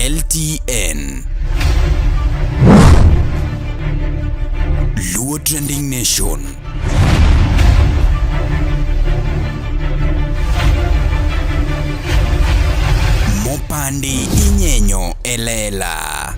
LTN. Luo Trending Nation. Mopandi inyenyo elela.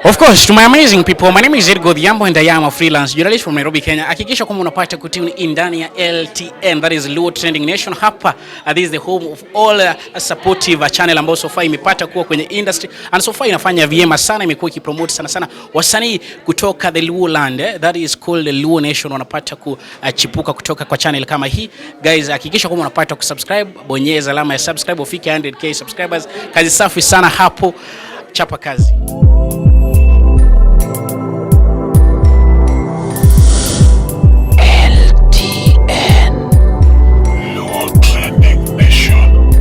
Of course, to my amazing people, my name is Edgar Odhiambo and I am a freelance journalist from Nairobi, Kenya. Hakikisha kwamba unapata kutune in ndani ya LTN, that is Luo Trending Nation. Hapa, this is the home of all supportive channel ambayo so far imepata kuwa kwenye industry and so far inafanya vyema sana, imekuwa ikipromote sana sana wasanii kutoka the Luo land, that is called the Luo Nation, wanapata kuchipuka kutoka kwa channel kama hii. Guys, hakikisha kwamba unapata kusubscribe, bonyeza alama ya subscribe ufike 100K subscribers. Kazi safi sana hapo, chapa kazi. Luo Trending Nation.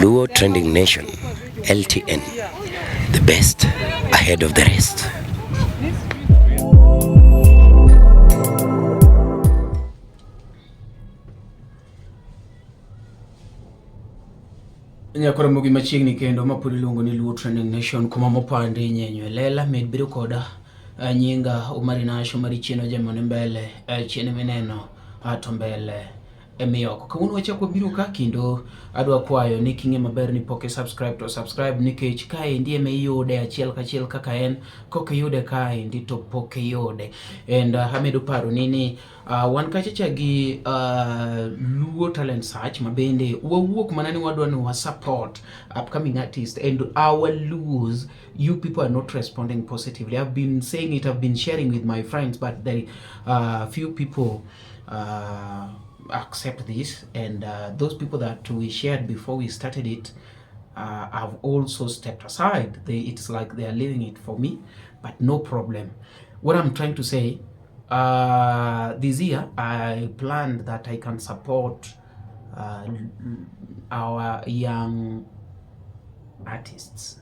Luo Trending Nation, LTN, the best ahead of the rest. Nyakoro mogi machiegni kendo ma pod iluongo ni Luo Trending Nation kuma mopandi nyenyo e lela med bedo koda nyinga Omari Nash Omari chien ojemo ni mbele chien mineno to mbele emioko. Kawuono wachako wabiro ka kendo adwa kwayo ni king'e maber ni pok i subscribe to subscribe nikech kaendi ema iyude achiel kachiel kaka en kok iyude kaendi to pok iyude. And amedo paro ni ni wan kacha cha gi Luo Talent Search ma bende wawuok mana ni wadwa ni wa support upcoming artists and our Luos. You people are not responding positively. I've been saying it, I've been sharing with my friends, but there few people accept this, and those people that we shared before we started it have also stepped aside. It's like they are leaving it for me, but no problem. What I'm trying to say, this year I planned that I can support our young artists.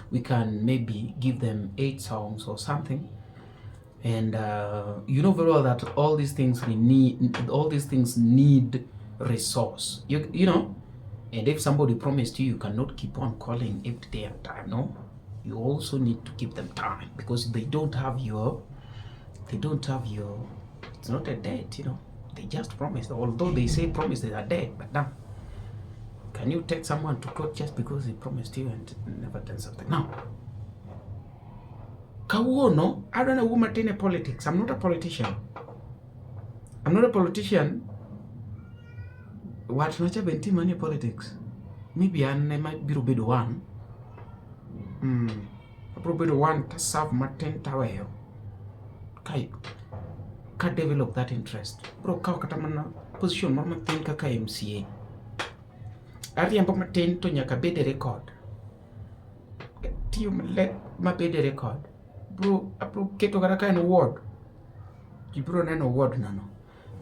We can maybe give them 8 songs or something. And you know very well that all these things we need, all these things need resource. And if somebody promised you, you cannot keep on calling every day and time. No, you also need to give them time because they don't have your, they don't have your. It's not a debt. They just promised. Although they say promise they are dead, but now, can you take someone to court just because he promised you and never done something? Now, kawuono, I don't know who in politics. I'm not a politician. I'm not a politician. What nacha benti money politics? Maybe I might be bedo one. Abro bedo one to serve matin taweyo. Kai ka develop that interest. Bro kaw kata mana position moro matin kaka MCA. Ariembo matin to nyaka bed e record. Tiyo maler mabed e record. Bro, abro keto kata ka en ward. Ji bro neno ward nano.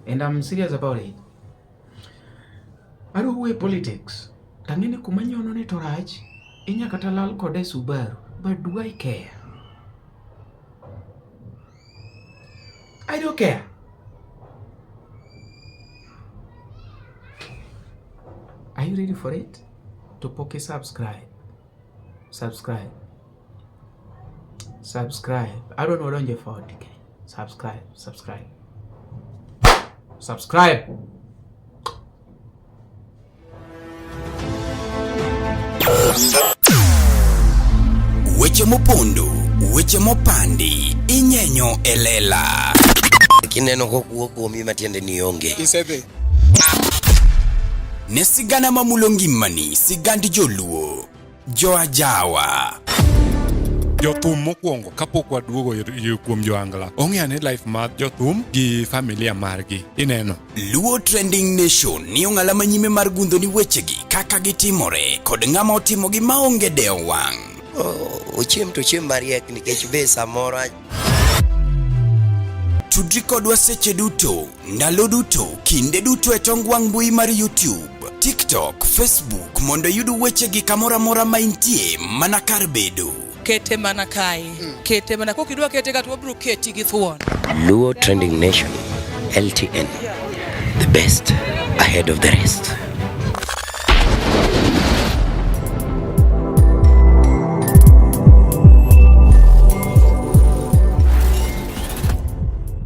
And I'm serious about it. Adwa wuoyo e politics. Tang'e ni kuma nyono ni to rach, inya kata lal kode e Subaru. But do I care? I don't care. Are you ready for it? To poke subscribe. Subscribe. Subscribe. I don't know what I'm for. Subscribe. Subscribe. Subscribe. Weche mopondo, weche mopandi, inyenyo e lela. Kineno kokuo kuomi matiende ni onge. Isedhi. Ne sigana mamulo ngimani, sigand joluo, joajawa. Jothum mokwongo kapok waduogo kuom joangla ong'e ane life mar jothum gi familia margi ineno. Luo Trending Nation ni ong'ala manyime mar gundho ni wechegi kaka gitimore kod ng'ama otimogi maonge dewo wang'. Ochiem to ochiem mariek nikech be samoro Tudri kodwa seche duto, ndalo duto, kinde duto e tong wang' mbui mar YouTube, TikTok, Facebook mondo iyud wechegi kamoro amora ma intie mana kar bedo. Kete mana kae. Kete mana kok idwa kete ka to wabiro keti gi thuon. Luo Trending Nation, LTN, the best ahead of the rest.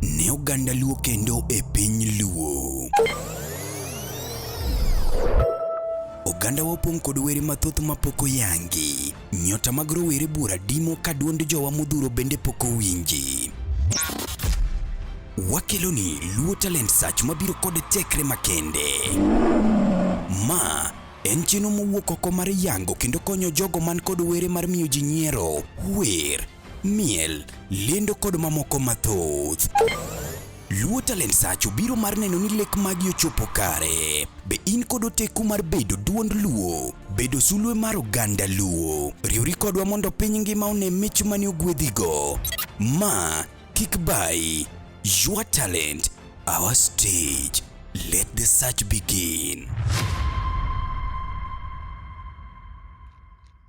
Ne oganda Luo kendo e piny Luo. Oganda wa opong' kod were mathoth mapok oyangi. Nyota mag rowere buora dimo ka duond jowa modhuro bende pok owinji. Wakeloni Luo Talent Search mabiro kod tekre makende. Ma en chenro mowuok oko mar yango kendo konyo jogo man kod were mar miyo ji nyiero, wer, miel, lendo kod mamoko mathoth. Luo Talent Search obiro mar neno ni lek magi ochopo kare. Be in kod oteku mar bedo duond Luo, bedo sulwe mar oganda Luo? Riwri kodwa mondo piny ngima one mich mane ogwedhigo. Ma kik bayi. Your talent, our stage. Let the search begin.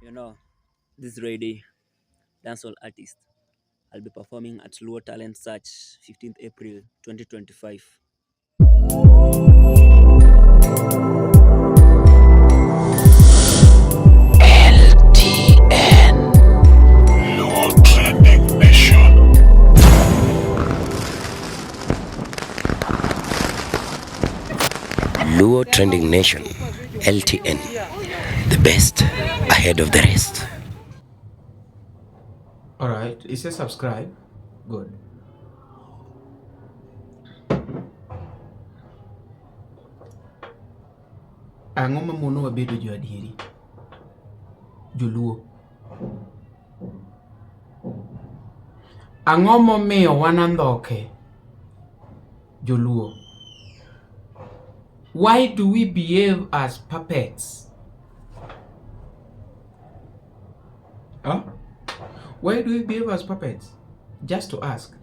You know, this lady, dancehall artist, I'll be performing at Luo Talent Search 15th April 2025. LTN. Luo Trending Nation. Luo Trending Nation, LTN, the best ahead of the rest. All right, it says subscribe. Good. Ang'o ma monowa bedo jo adieri? Joluo. Ang'o momiyo wan andhoke? Joluo. Why do we behave as puppets? Huh? Why do we behave as puppets? Just to ask.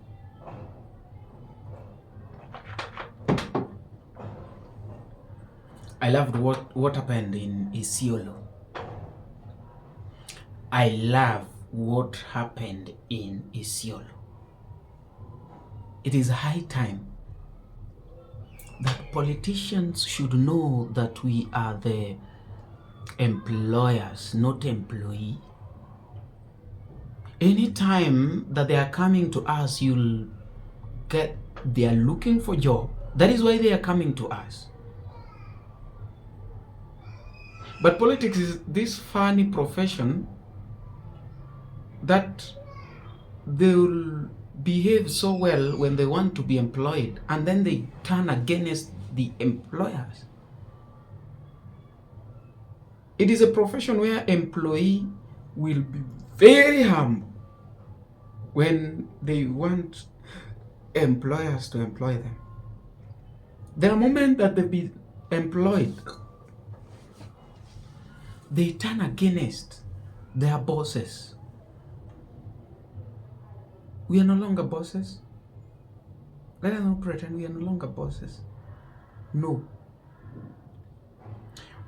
I loved what happened in Isiolo. I love what happened in Isiolo. It is high time that politicians should know that we are the employers, not employee. Anytime that they are coming to us, you'll get they are looking for job. That is why they are coming to us. But politics is this funny profession that they will behave so well when they want to be employed, and then they turn against the employers. It is a profession where employee will be very humble when they want employers to employ them. The moment that they be employed, they turn against their bosses. We are no longer bosses. Let us not pretend we are no longer bosses. No.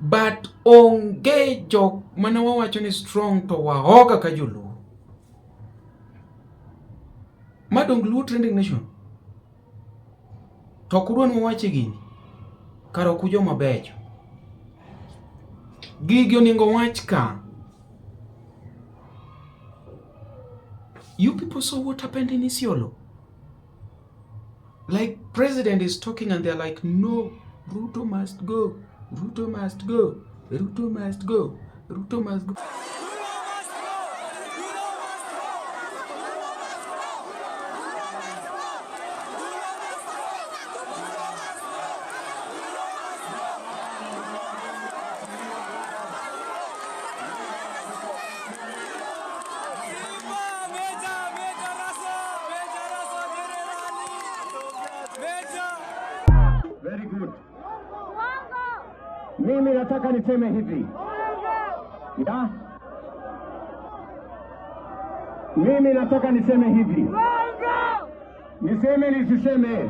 But onge jok mane wawacho ni strong to wahoga ka joluo. Ma dong Luo Trending Nation. To ok udwa ni wawache gini. Kara ok ujoma becho. Gigi onego wach ka. You people saw what happened in Isiolo. Like president is talking and they're like, no, Ruto must go. Ruto must go. Ruto must go. Ruto must go. Very good. Mimi nataka niseme hivi. Ya? Mimi nataka niseme hivi. Niseme nisiseme?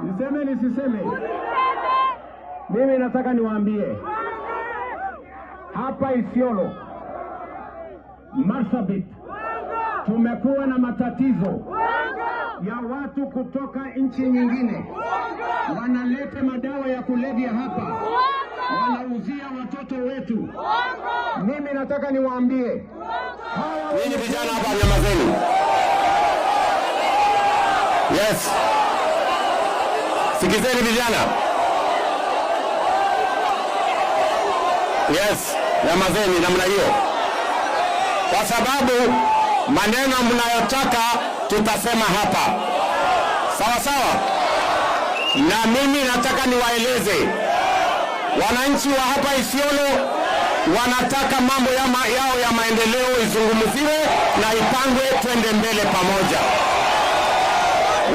Niseme nisiseme? Mimi nataka niwaambie hapa Isiolo, Marsabit, tumekuwa na matatizo ya watu kutoka nchi nyingine wanaleta madawa ya kulevya hapa, wanauzia watoto wetu. Mimi nataka niwaambie Nyinyi vijana hapa nyamazeni. Yes. Sikizeni vijana. Yes, nyamazeni namna hiyo. Kwa sababu maneno mnayotaka tutasema hapa. Sawa sawa? Na mimi nataka niwaeleze wananchi wa hapa Isiolo wanataka mambo yao ya maendeleo izungumziwe na ipangwe, twende mbele pamoja.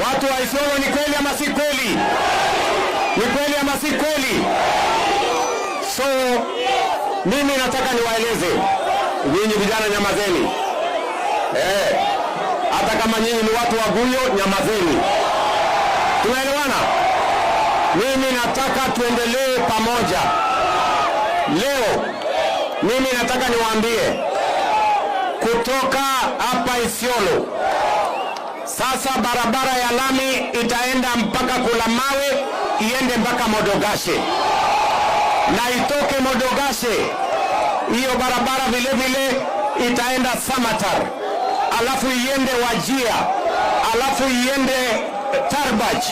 Watu wa Isiolo, ni kweli ama si kweli? Ni kweli ama si kweli? So mimi nataka niwaeleze nyinyi vijana, nyamazeni. Hata kama nyinyi ni watu wa Guyo, nyamazeni. Tunaelewana? Mimi nataka tuendelee pamoja. Leo mimi nataka niwaambie kutoka hapa Isiolo, sasa barabara ya lami itaenda mpaka Kulamawe, iende mpaka Modogashe, na itoke Modogashe hiyo barabara vile vile itaenda Samatar, alafu iende Wajia, alafu iende Tarbaj,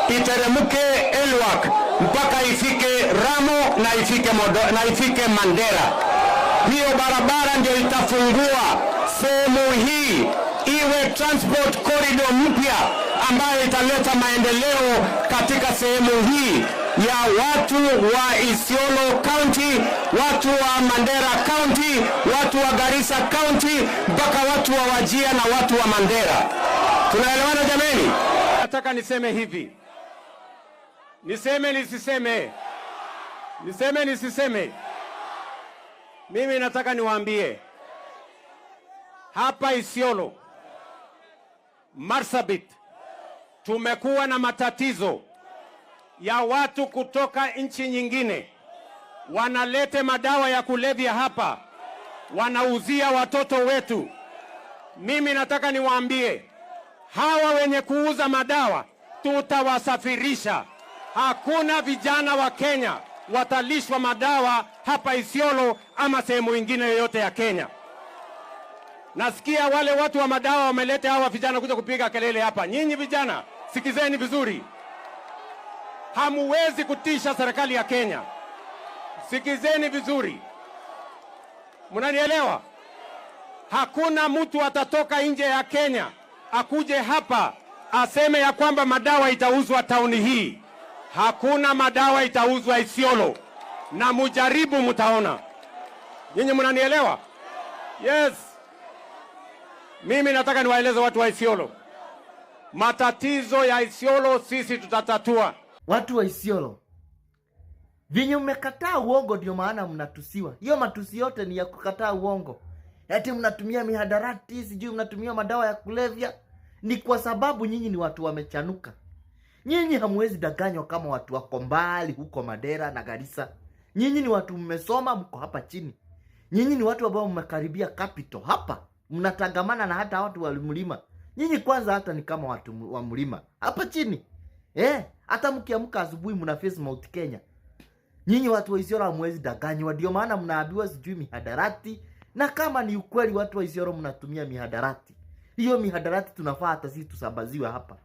iteremke Elwak mpaka ifike Ramo na ifike na ifike Mandera. Hiyo barabara ndio itafungua sehemu hii iwe transport corridor mpya ambayo italeta maendeleo katika sehemu hii ya watu wa Isiolo County, watu wa Mandera County, watu wa Garissa County, mpaka watu wa Wajia na watu wa Mandera. Tunaelewana jameni? Nataka niseme hivi, niseme nisiseme, niseme nisiseme, mimi nataka niwaambie hapa Isiolo, Marsabit, tumekuwa na matatizo ya watu kutoka nchi nyingine wanalete madawa ya kulevya hapa, wanauzia watoto wetu. Mimi nataka niwaambie hawa wenye kuuza madawa tutawasafirisha. Hakuna vijana wa Kenya watalishwa madawa hapa Isiolo ama sehemu ingine yoyote ya Kenya. Nasikia wale watu wa madawa wameleta hawa vijana kuja kupiga kelele hapa. Nyinyi vijana, sikizeni vizuri. Hamuwezi kutisha serikali ya Kenya. Sikizeni vizuri. Mnanielewa? Hakuna mtu atatoka nje ya Kenya akuje hapa aseme ya kwamba madawa itauzwa tauni hii. Hakuna madawa itauzwa Isiolo, na mujaribu mtaona. Nyinyi mnanielewa? Yes. Mimi nataka niwaeleze watu wa Isiolo, matatizo ya Isiolo sisi tutatatua. Watu wa Isiolo, venye mmekataa uongo ndio maana mnatusiwa. Hiyo matusi yote ni ya kukataa uongo. Eti mnatumia mihadarati, sijui mnatumia madawa ya kulevya. Ni kwa sababu nyinyi ni watu wamechanuka. Nyinyi hamwezi danganywa kama watu wako mbali huko Mandera na Garissa. Nyinyi ni watu mmesoma, mko hapa chini. Nyinyi ni watu ambao mmekaribia capital hapa. Mnatangamana na hata watu wa mlima. Nyinyi kwanza hata ni kama watu wa mlima hapa chini. Hata mkiamka asubuhi mna face Mount Kenya. Nyinyi watu wa Isiolo hamwezi danganywa, ndio maana mnaambiwa sijui mihadarati. Na kama ni ukweli watu wa Isiolo mnatumia mihadarati, hiyo mihadarati tunafaa hata sisi tusambaziwe hapa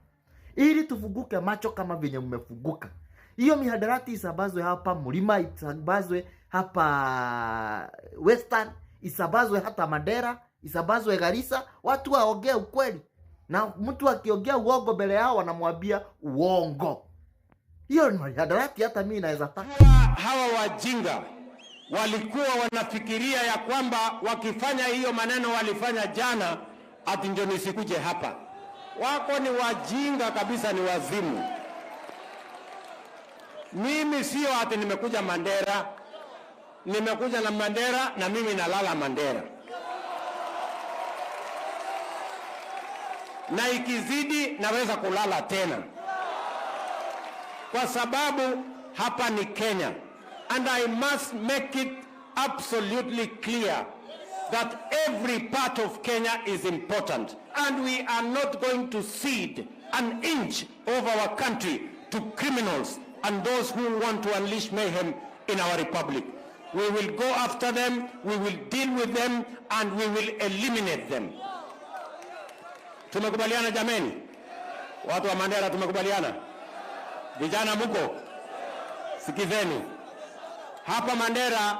ili tufunguke macho kama venye mmefunguka. Hiyo mihadarati isambazwe hapa mlima, isambazwe hapa Western, isambazwe hata Mandera, isambazwe Garissa. Watu waongee ukweli, na mtu akiongea uongo mbele yao wanamwambia uongo. Hiyo ni mihadarati, hata mimi naweza taka. Hawa wajinga walikuwa wanafikiria ya kwamba wakifanya hiyo maneno walifanya jana, ati ndio nisikuje hapa. Wako ni wajinga kabisa, ni wazimu. Mimi sio ati nimekuja Mandera, nimekuja na Mandera na mimi nalala Mandera, na ikizidi naweza kulala tena, kwa sababu hapa ni Kenya. And I must make it absolutely clear that every part of Kenya is important, and we are not going to cede an inch of our country to criminals and those who want to unleash mayhem in our republic. We will go after them, we will deal with them, and we will eliminate them. Tumekubaliana jameni? Watu wa Mandera tumekubaliana? Vijana muko? Sikizeni. Hapa Mandera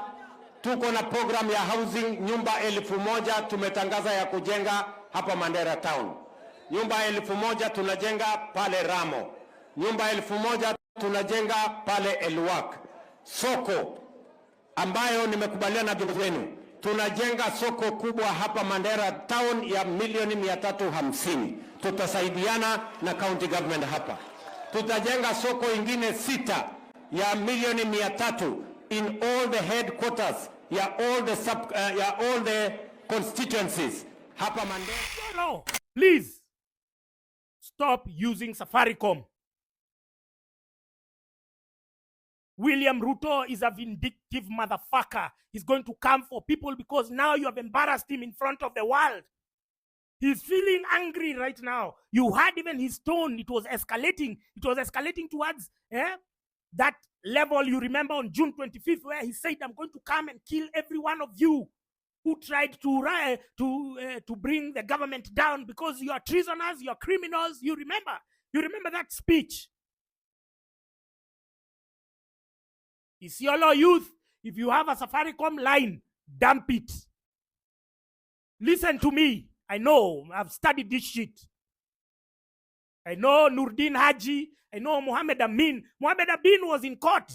tuko na program ya housing, nyumba 1000 tumetangaza ya kujenga hapa Mandera town. Nyumba 1000 tunajenga pale Ramo. Nyumba 1000 tunajenga pale Elwak. Soko ambayo nimekubaliana na viongozi wenu, tunajenga soko kubwa hapa Mandera town ya milioni 350. Tutasaidiana na county government hapa. Tutajenga soko ingine 6 ya milioni 300 in all the headquarters ya all the sub, ya all the constituencies hapa Mandera. No, please stop using Safaricom. William Ruto is a vindictive motherfucker. He's going to come for people because now you have embarrassed him in front of the world. He's feeling angry right now. You heard even his tone. It was escalating. It was escalating towards that level you remember on June 25th where he said, I'm going to come and kill every one of you who tried to bring the government down because you are treasoners, you are criminals. You remember that speech. Isiolo youth, if you have a Safaricom line, dump it. Listen to me. I know, I've studied this shit. I know Nurdin Haji. I know Mohammed Amin. Mohammed Amin was in court.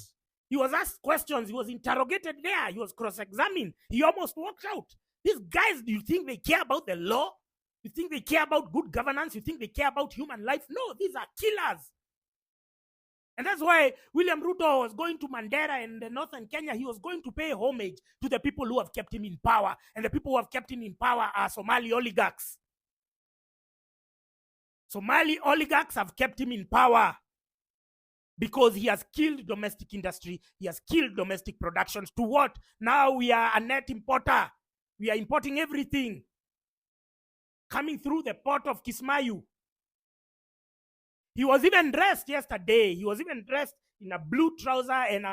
He was asked questions. He was interrogated there. He was cross-examined. He almost walked out. These guys, do you think they care about the law? You think they care about good governance? You think they care about human life? No, these are killers. And that's why William Ruto was going to Mandera and the northern Kenya. He was going to pay homage to the people who have kept him in power. And the people who have kept him in power are Somali oligarchs. Somali oligarchs have kept him in power because he has killed domestic industry. He has killed domestic productions. To what? Now we are a net importer. We are importing everything coming through the port of Kismayu. He was even dressed yesterday. He was even dressed in a blue trouser and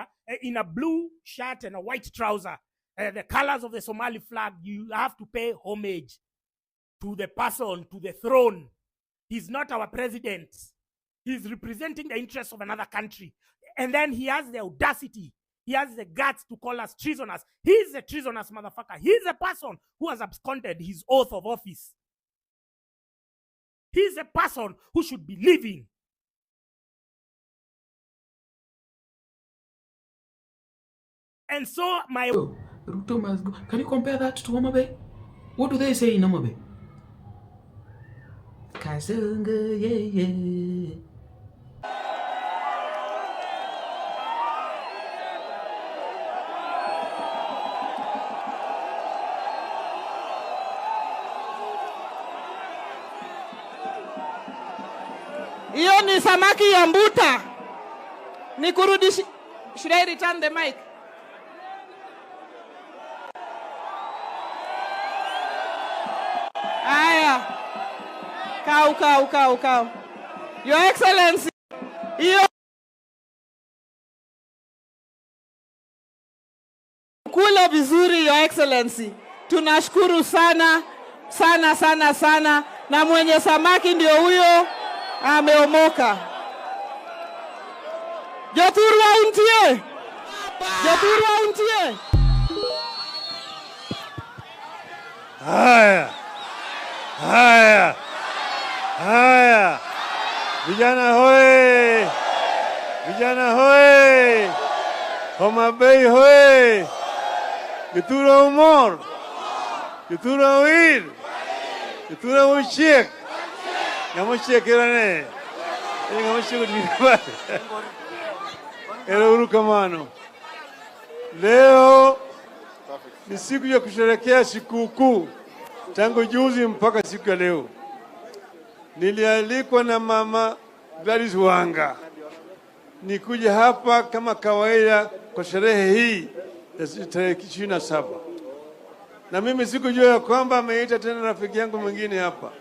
in a blue shirt and a white trouser. The colors of the Somali flag. You have to pay homage to the person, to the throne. He's not our president. He's representing the interests of another country. And then he has the audacity. He has the guts to call us treasonous. He's a treasonous motherfucker. He's a person who has absconded his oath of office. He's a person who should be leaving. And so my... Oh, Ruto must go. Can you compare that to Homa Bay? What do they say in Homa Bay? Kazungu, yeah, yeah. Hiyo ni samaki ya mbuta. Nikurudishi. Should I return the mic? Aya. Kau, kau, kau, kau. Your Excellency. Hiyo kula vizuri, Your Excellency. Tunashukuru sana, sana, sana, sana. Na mwenye samaki ndio huyo. Ameomoka. Jothurwa untie. Jothurwa untie. Haya. Haya. Haya. Vijana hoe. Vijana hoe. Homa Bay hoe. Jothurwa umor. Jothurwa wir. Jothurwa uchiek. Kamano. Leo ni siku ya kusherehekea sikukuu tangu juzi mpaka siku ya leo. Nilialikwa na Mama Gladys Wanga nikuja hapa kama kawaida kwa sherehe hii ya tarehe 27. Na mimi sikujua ya kwamba ameita tena rafiki yangu mwingine hapa.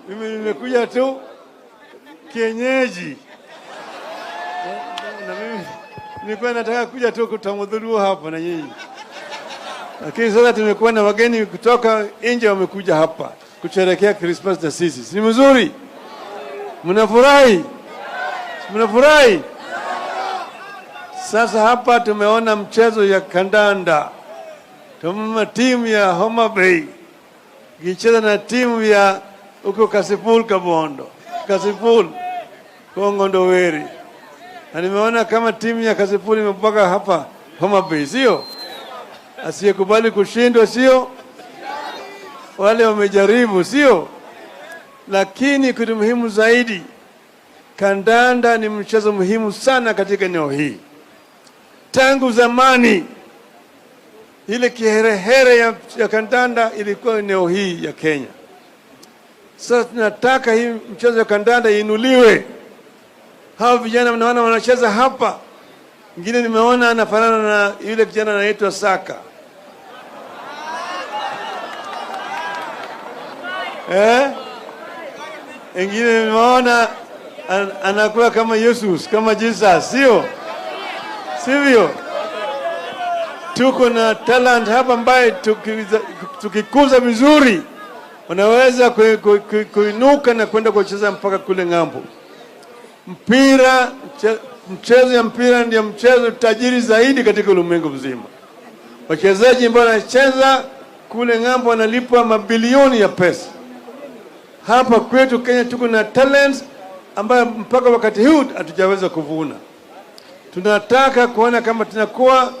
Mimi nimekuja tu kienyeji. Na mimi nilikuwa nataka kuja tu kutamudhuru hapa na nyinyi. Lakini sasa tumekuwa na wageni kutoka nje wamekuja hapa kusherehekea Christmas na sisi. Si mzuri? Mnafurahi? Mnafurahi? Sasa hapa tumeona mchezo ya kandanda. Tumeona timu ya Homa Bay ikicheza na timu ya huko Kasipul Kabondo, Kasipul Kongondoweri. Na nimeona kama timu ya Kasipul imepaka hapa Homa Bay, sio? Asiyekubali kushindwa, sio? Wale wamejaribu, sio? Lakini kitu muhimu zaidi, kandanda ni mchezo muhimu sana katika eneo hii. Tangu zamani ile kiherehere ya kandanda ilikuwa eneo hii ya Kenya. Sasa tunataka hii mchezo ya kandanda iinuliwe. Hawa vijana mnaona wanacheza hapa. Mwingine nimeona anafanana na yule kijana anaitwa Saka. Mwingine nimeona anakuwa kama Jesus, kama Jesus, sio? Sivyo? Tuko na talent hapa ambaye tukikuza vizuri wanaweza kuinuka na kwenda kucheza mpaka kule ng'ambo. Mpira, mchezo ya mpira ndio mchezo tajiri zaidi katika ulimwengu mzima. Wachezaji ambao wanacheza kule ng'ambo wanalipwa mabilioni ya pesa. Hapa kwetu Kenya tuko na talents ambayo mpaka wakati huu hatujaweza kuvuna. Tunataka kuona kama tunakuwa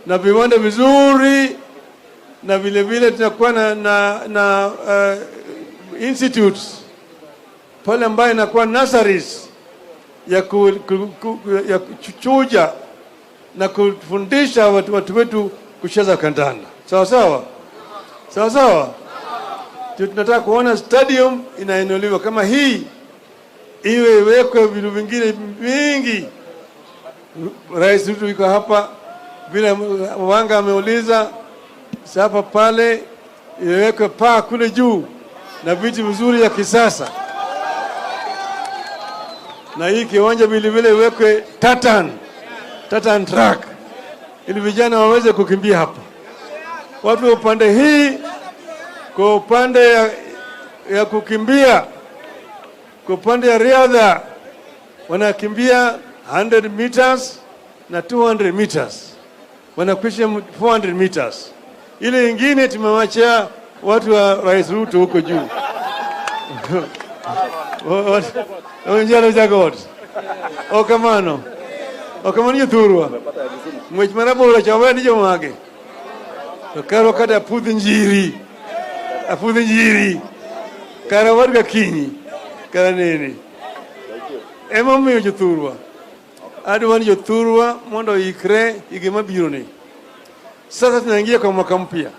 na viwanda vizuri na vile vile tunakuwa na institutes pale ambayo inakuwa nurseries ya kuchuja na kufundisha watu wetu kucheza kandanda. Sawa sawa? Sawa sawa? Tunataka kuona stadium inainuliwa kama hii, iwe iwekwe vitu vingine vingi. Rais Ruto yuko hapa, vile Wanga ameuliza hapa pale iwekwe paa kule juu na viti vizuri ya kisasa. Na hii kiwanja vile vile iwekwe tartan track ili vijana waweze kukimbia hapa. Watu wa upande hii, kwa upande ya kukimbia, kwa upande ya riadha wanakimbia 100 meters na 200 meters, wanakwisha 400 meters. Ile ingine tumewachia watu wa Rais Ruto huko juu. Onjalo jagot. Okamano. Okamano yuthurwa. Mwech marabora chawe ni jomage. To karo kata apudh njiri. Apudh njiri. Kara warga kinyi. Kara nini. Emomiyo jothurwa. Adwa ni jothurwa mondo oikre higa mabiro ni. Sasa tunaingia kwa mwaka mpya.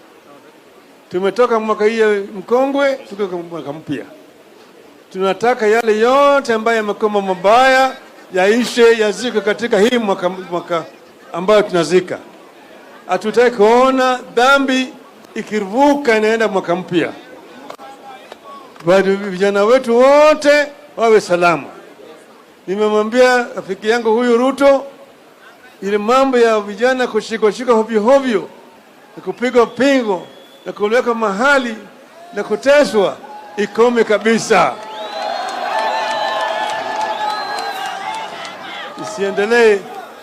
Tumetoka mwaka hii mkongwe, tuko kwa mwaka mpya. Tunataka yale yote ambayo yamekuwa mabaya yaishe, yazike katika hii mwaka ambayo tunazika. Hatutaki kuona dhambi ikivuka inaenda mwaka mpya. Bado vijana wetu wote wawe salama. Nimemwambia rafiki yangu huyu Ruto, ile mambo ya vijana kushika hovyo hovyo na kupigwa pingo na kuwekwa mahali na kuteswa ikome kabisa. Isiendelee.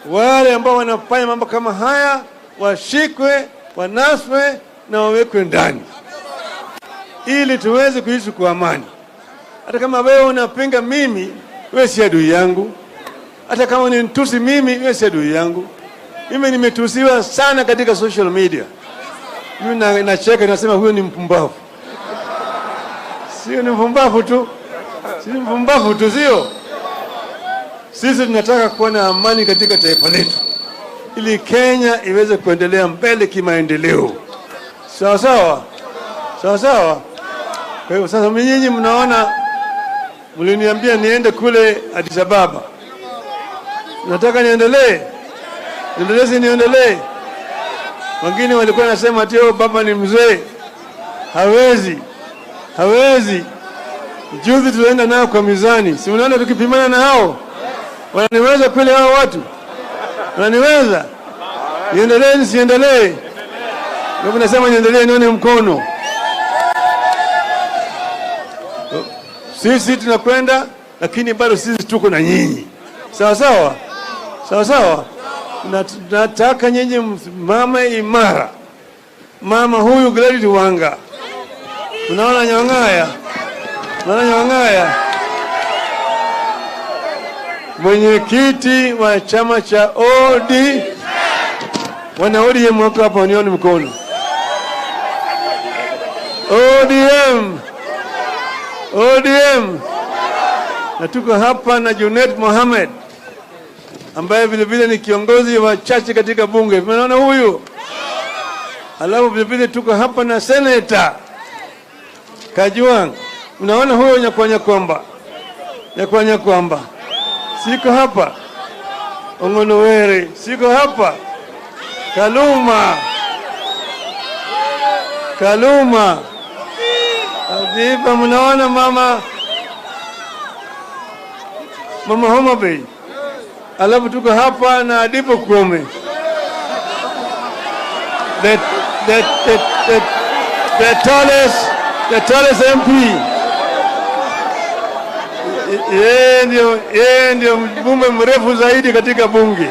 Wale ambao wanafanya mambo kama haya washikwe, wanaswe na wawekwe ndani, ili tuweze kuishi kwa amani. Hata kama wewe unapinga mimi, wewe si adui yangu. Hata kama unanitusi mimi, wewe si adui yangu. Mimi nimetusiwa sana katika social media. Mimi nacheka nasema huyo ni mpumbavu. Sio ni mpumbavu tu. Si mpumbavu tu, sio? Sisi tunataka kuwa na amani katika taifa letu, ili Kenya iweze kuendelea mbele kimaendeleo. Sawa sawa? Sawa sawa? Kwa hivyo sasa nyinyi mnaona, mliniambia niende kule Addis Ababa. Nataka niendelee. Niendelee, si niendelee? Wengine walikuwa nasema ati baba ni mzee. Hawezi. Hawezi. Juzi tulienda nao kwa mizani, si unaona tukipimana na hao wananiweza kweli? Hao watu wananiweza? Niendelee nisiendelee? Ndio nasema niendelee, nione mkono. Sisi tunakwenda, lakini bado sisi tuko na nyinyi, sawa sawa, sawa sawa. Nataka nyinyi msimame imara. Mama huyu Gladys Wanga, unaona Nyang'aya, unaona Nyang'aya, mwenyekiti wa chama cha OD, wana ODM wako hapa, wanione mkono. ODM, ODM. Na tuko hapa na Junet Mohamed ambaye vile vile ni kiongozi wa chache katika bunge. Unaona huyu? Alafu vile vile tuko hapa na Senator Kajwang. Unaona huyo Nyakwanya kwamba. Kwamba. Siko hapa. Ong'ono Were, siko hapa. Kaluma. Kaluma. Adipa, mnaona mama Homa Bay. Alafu tuko hapa na Adipo Kwame. The tallest MP. Yeye ndio mbunge mrefu zaidi katika bunge.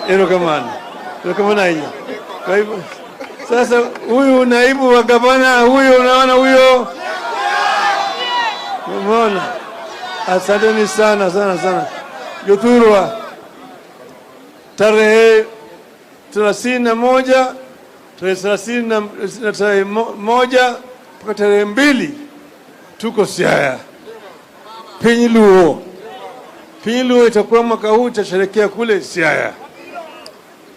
Erokamano. Hiyo. Kwa hivyo sasa huyu naibu wa gavana huyu, unaona huyo? Umeona? Asanteni sana sana sana. Jothurwa, tarehe 31, tarehe 31 mpaka tarehe 2 tuko Siaya. Piny Luo. Piny Luo itakuwa mwaka huu itasherehekea kule Siaya.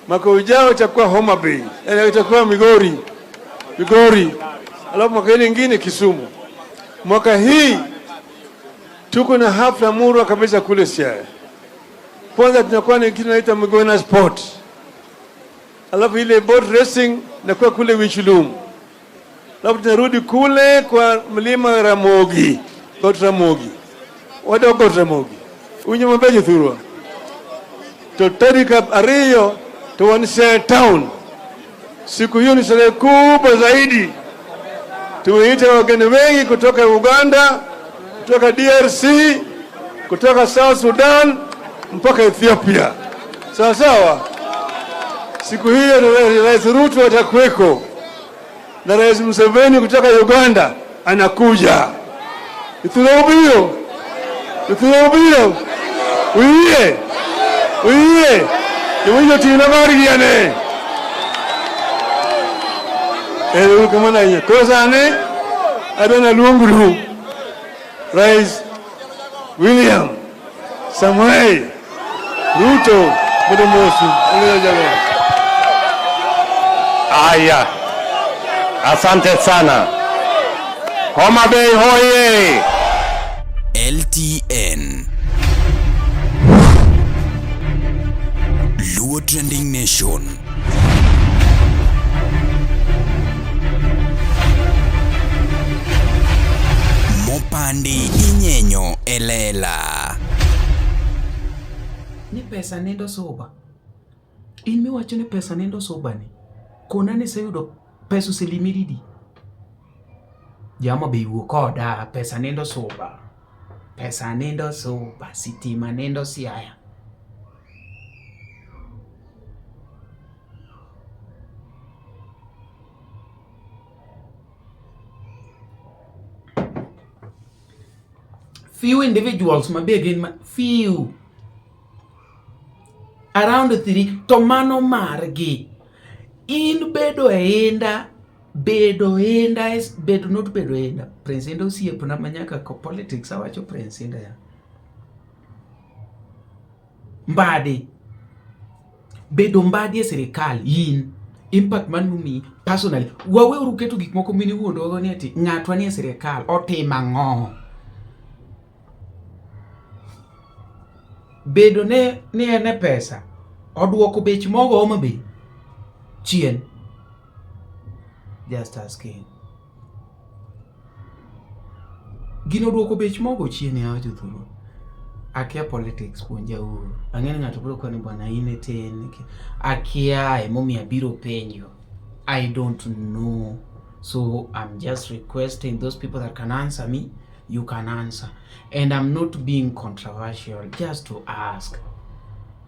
Mwaka ujao itakuwa Homa Bay, yaani itakuwa Migori. Alafu mwaka ile nyingine Kisumu. Mwaka hii tuko na hafla murwa kabisa kule Siaya. Kwanza tunakuwa na kitu tunaita Migona Sport. Alafu ile boat racing inakuwa kule Wichilum. Alafu tunarudi kule kwa mlima Ramogi, Got Ramogi. Wado Got Ramogi. Unyo mabeje thurwa. To tarik 2 to wan Siaya town. Siku hiyo ni sherehe kubwa zaidi. Tumeita wageni wengi kutoka Uganda, kutoka DRC, kutoka South Sudan mpaka Ethiopia. Sawa sawa. Siku hiyo Rais Ruto atakuweko na Rais Museveni kutoka Uganda anakuja. Ethiopia. Uiye. Uiye. Iwinjo tina marigiane. Ero kama hiyo. Kosa ne adona luonguru. Rais William Samoei Ruto Mudomosu. Aya. Asante sana. Homa Bay hoye. LTN. Luo Trending Nation. Mopandi inyenyo elela. Ni pesa nendo soba. In miwacho ni pesa nendo soba ni. Kona ni sayudo pesa oselimiridi. Jama be wuo koda pesa nendo soba. Pesa nendo soba, sitima nendo Siaya. Few individuals mabe gin few around 3 to mano margi in bedo enda is bedo not bedo enda Prince Indah osiepna manyaka ko politics awacho Prince Indah ya Mbadi bedo Mbadi e sirikal in impact man mumi personally waweuru keto gik moko mini wuondogo ni ati ng'atwa ni e sirikal otimo ang'o. Bedo ne ni en e pesa oduoko bech mogo Homa Bay chien. Just asking. Gino duoko bech mogo chien yawa jothurwa. Akia politics puonja uru. Ang'e ni ng'ato biro koni bwana in e tin. Akia emomiyo abiro penjo. I don't know. So I'm just requesting those people that can answer me, you can answer. And I'm not being controversial, just to ask.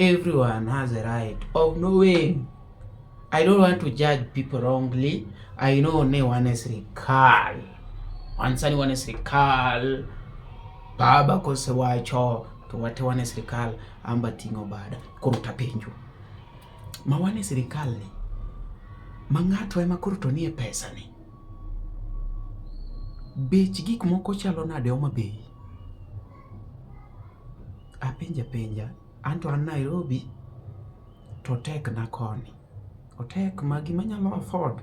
Everyone has a right of knowing. I don't want to judge people wrongly. I know ne wan e sirikal. Wan sani wan e sirikal. Baba kosewacho to wate wan e sirikal amba ting'o bada. Koro tapenjo. Ma wan e sirikal ni. Ma ng'ato ema koro to nie pesa ni. Bech gik moko chalo nade Homa Bay? Apenja penja. Anto an Nairobi to otek na koni. Otek ma gima anyalo afford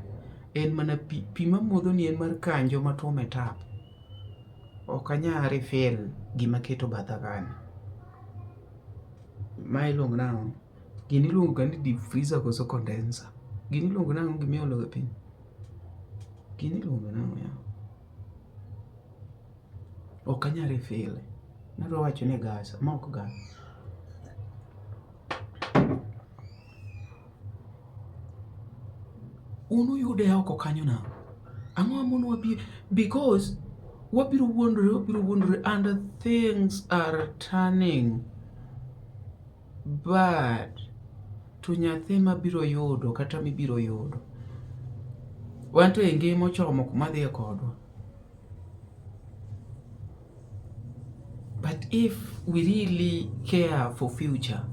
en mana pi. Pi mamodho ni en mar kanjo matuomo e tap. Ok anyal refill gima aketo batha kani. Ma iluongo nang'o? Gini iluongo ga ni deep freezer koso condenser? Gini iluongo nang'o gima iolo ga pi? Gini iluongo nang'o yawa? Ok anyal refill. Nadwa wacho ni gas, ma ok gas. Un uyude oko kanyo nang'o? Ang'o mamonowa bi because wabiro wuondore wabiro wuondore and things are turning bad to nyathi mabiro yudo kata mibiro yudo wan to e ngima ochomo kuma dhiye kodwa. But if we really care for future,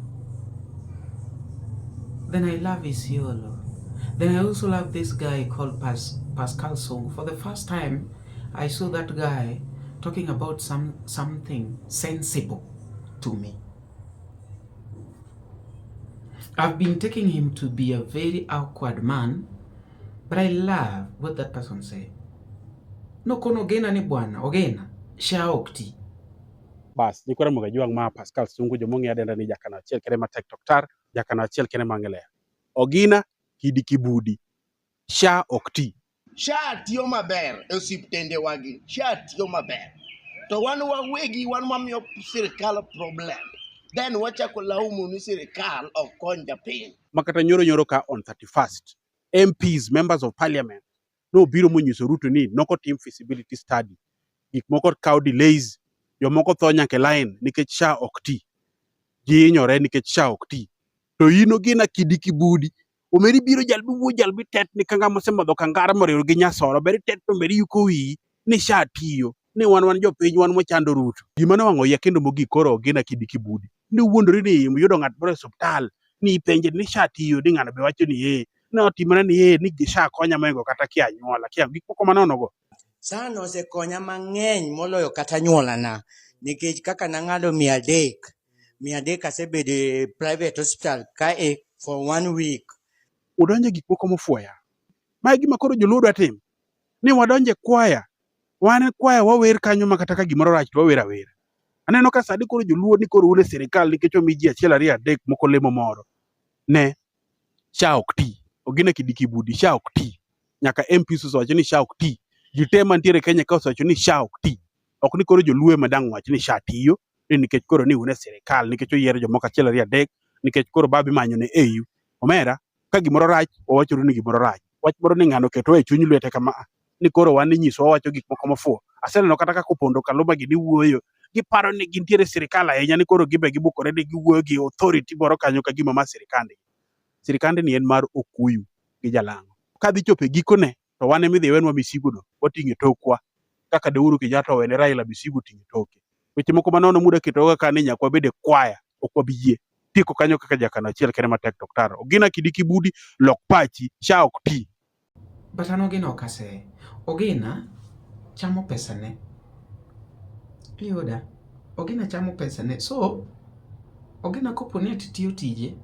then I love Isiolo. Then I also love this guy called Pascal Song. For the first time, I saw that guy talking about something sensible to me. I've been taking him to be a very awkward man, but I love what that person said. Nokono Ogena ni bwana, Ogena, SHA ok ti. Bas, nyikwa Ramogi Ajwang' ma Pascal Sungu jomong'e adenda ni jakano achiel kende matek tok tar, jakano achiel kende mang'e ler. Ogina kidi kibudi, SHA ok ti. SHA tiyo maber e osiptendewagi, SHA tiyo maber. To wan wawegi wan wamiyo sirikal problem. Then wachako laumu ni sirikal ok kony japiny. Makata nyoro nyoro ka on 31st, MPs, members of parliament, nobiro monyiso Ruto ni nokotim feasibility study. Gik moko kawo delays, jomoko tho nyaka e line nikech SHA ok ti. Ji hinyore nikech SHA ok ti. To in Ogina kidi kibudi, omeri biro jal biwuo jal bitetni ka ng'ama osemadho kangara moriwo gi nyasoro, ber itetno ber iyuko wiyi ni SHA tiyo, ni wan wan jopiny wan mwachando Ruto. Gima nowang'o iya kendo mogik koro Ogina kidi kibudi, ni wuondori ni iyudo ng'at moro e osiptal, ni ipenje ni SHA tiyo, ni ng'ano be wacho ni ee, ni otimore ni ee, ni SHA konya mohingo kata kia anyuola, kia gik moko manono go. SHA no osekonya mang'eny moloyo kata anyuolana nikech kaka nang'ado 300, 300 asebedo e private hospital kae for one week. Udonjo e gik moko mofuoya. Ma e gima koro joluo dwa timo. Ni wadonjo e kwaya. Wan e kwaya wawer kanyo ma kata ka gimoro rach to wawer awera. Aneno ka sani koro joluo ni koro un e sirikal nikech omi ji achiel ariyo adek moko lemo moro. Ne, SHA ok ti. Ogina kidi kibudi, SHA ok ti. Nyaka MPs osewacho ni SHA ok ti. Ji te mantiere Kenya ka osewacho ni SHA ok ti. Ok ni koro joluo ema dang' wach ni SHA tiyo, ni nikech koro ni un e sirikal, nikech oyier jomoko achiel ariyo adek, nikech koro babu imanyo ne AU. Omera, ka gimoro rach, wawachuru ni gimoro rach. Wach moro ni ng'ano oketowa e chuny lwete kama a, ni koro wan inyisowa wawacho gik moko mofuwo. Aseneno kata kaka Opondo Kaluma gini wuoyo, giparo ni gintiere e sirikal ahinya ni koro gibe gibukore ni giwuoyo gi authority moro kanyo ka gima ma sirikandgi. Sirikandni en mar okuyu gi jalang'o. Kadhi chopo e gikone, to wan ema idhi wenwa misigono, wating'o e tokwa. Kaka de Uhuru Kenyatta owene Raila misigo oting'o e toke. Weche moko manono muda ketowa ka ni nyaka wabed e kwaya, ok wabi yie. Tieko kanyo kaka jakano achiel kende matek tok tar. Ogina kidi kibudi, lok pachi, SHA ok ti. But an Ogina ok ase. Ogina chamo pesane. Iyuda? Ogina chamo pesane. So, Ogina kopo ni ati tiyo tije,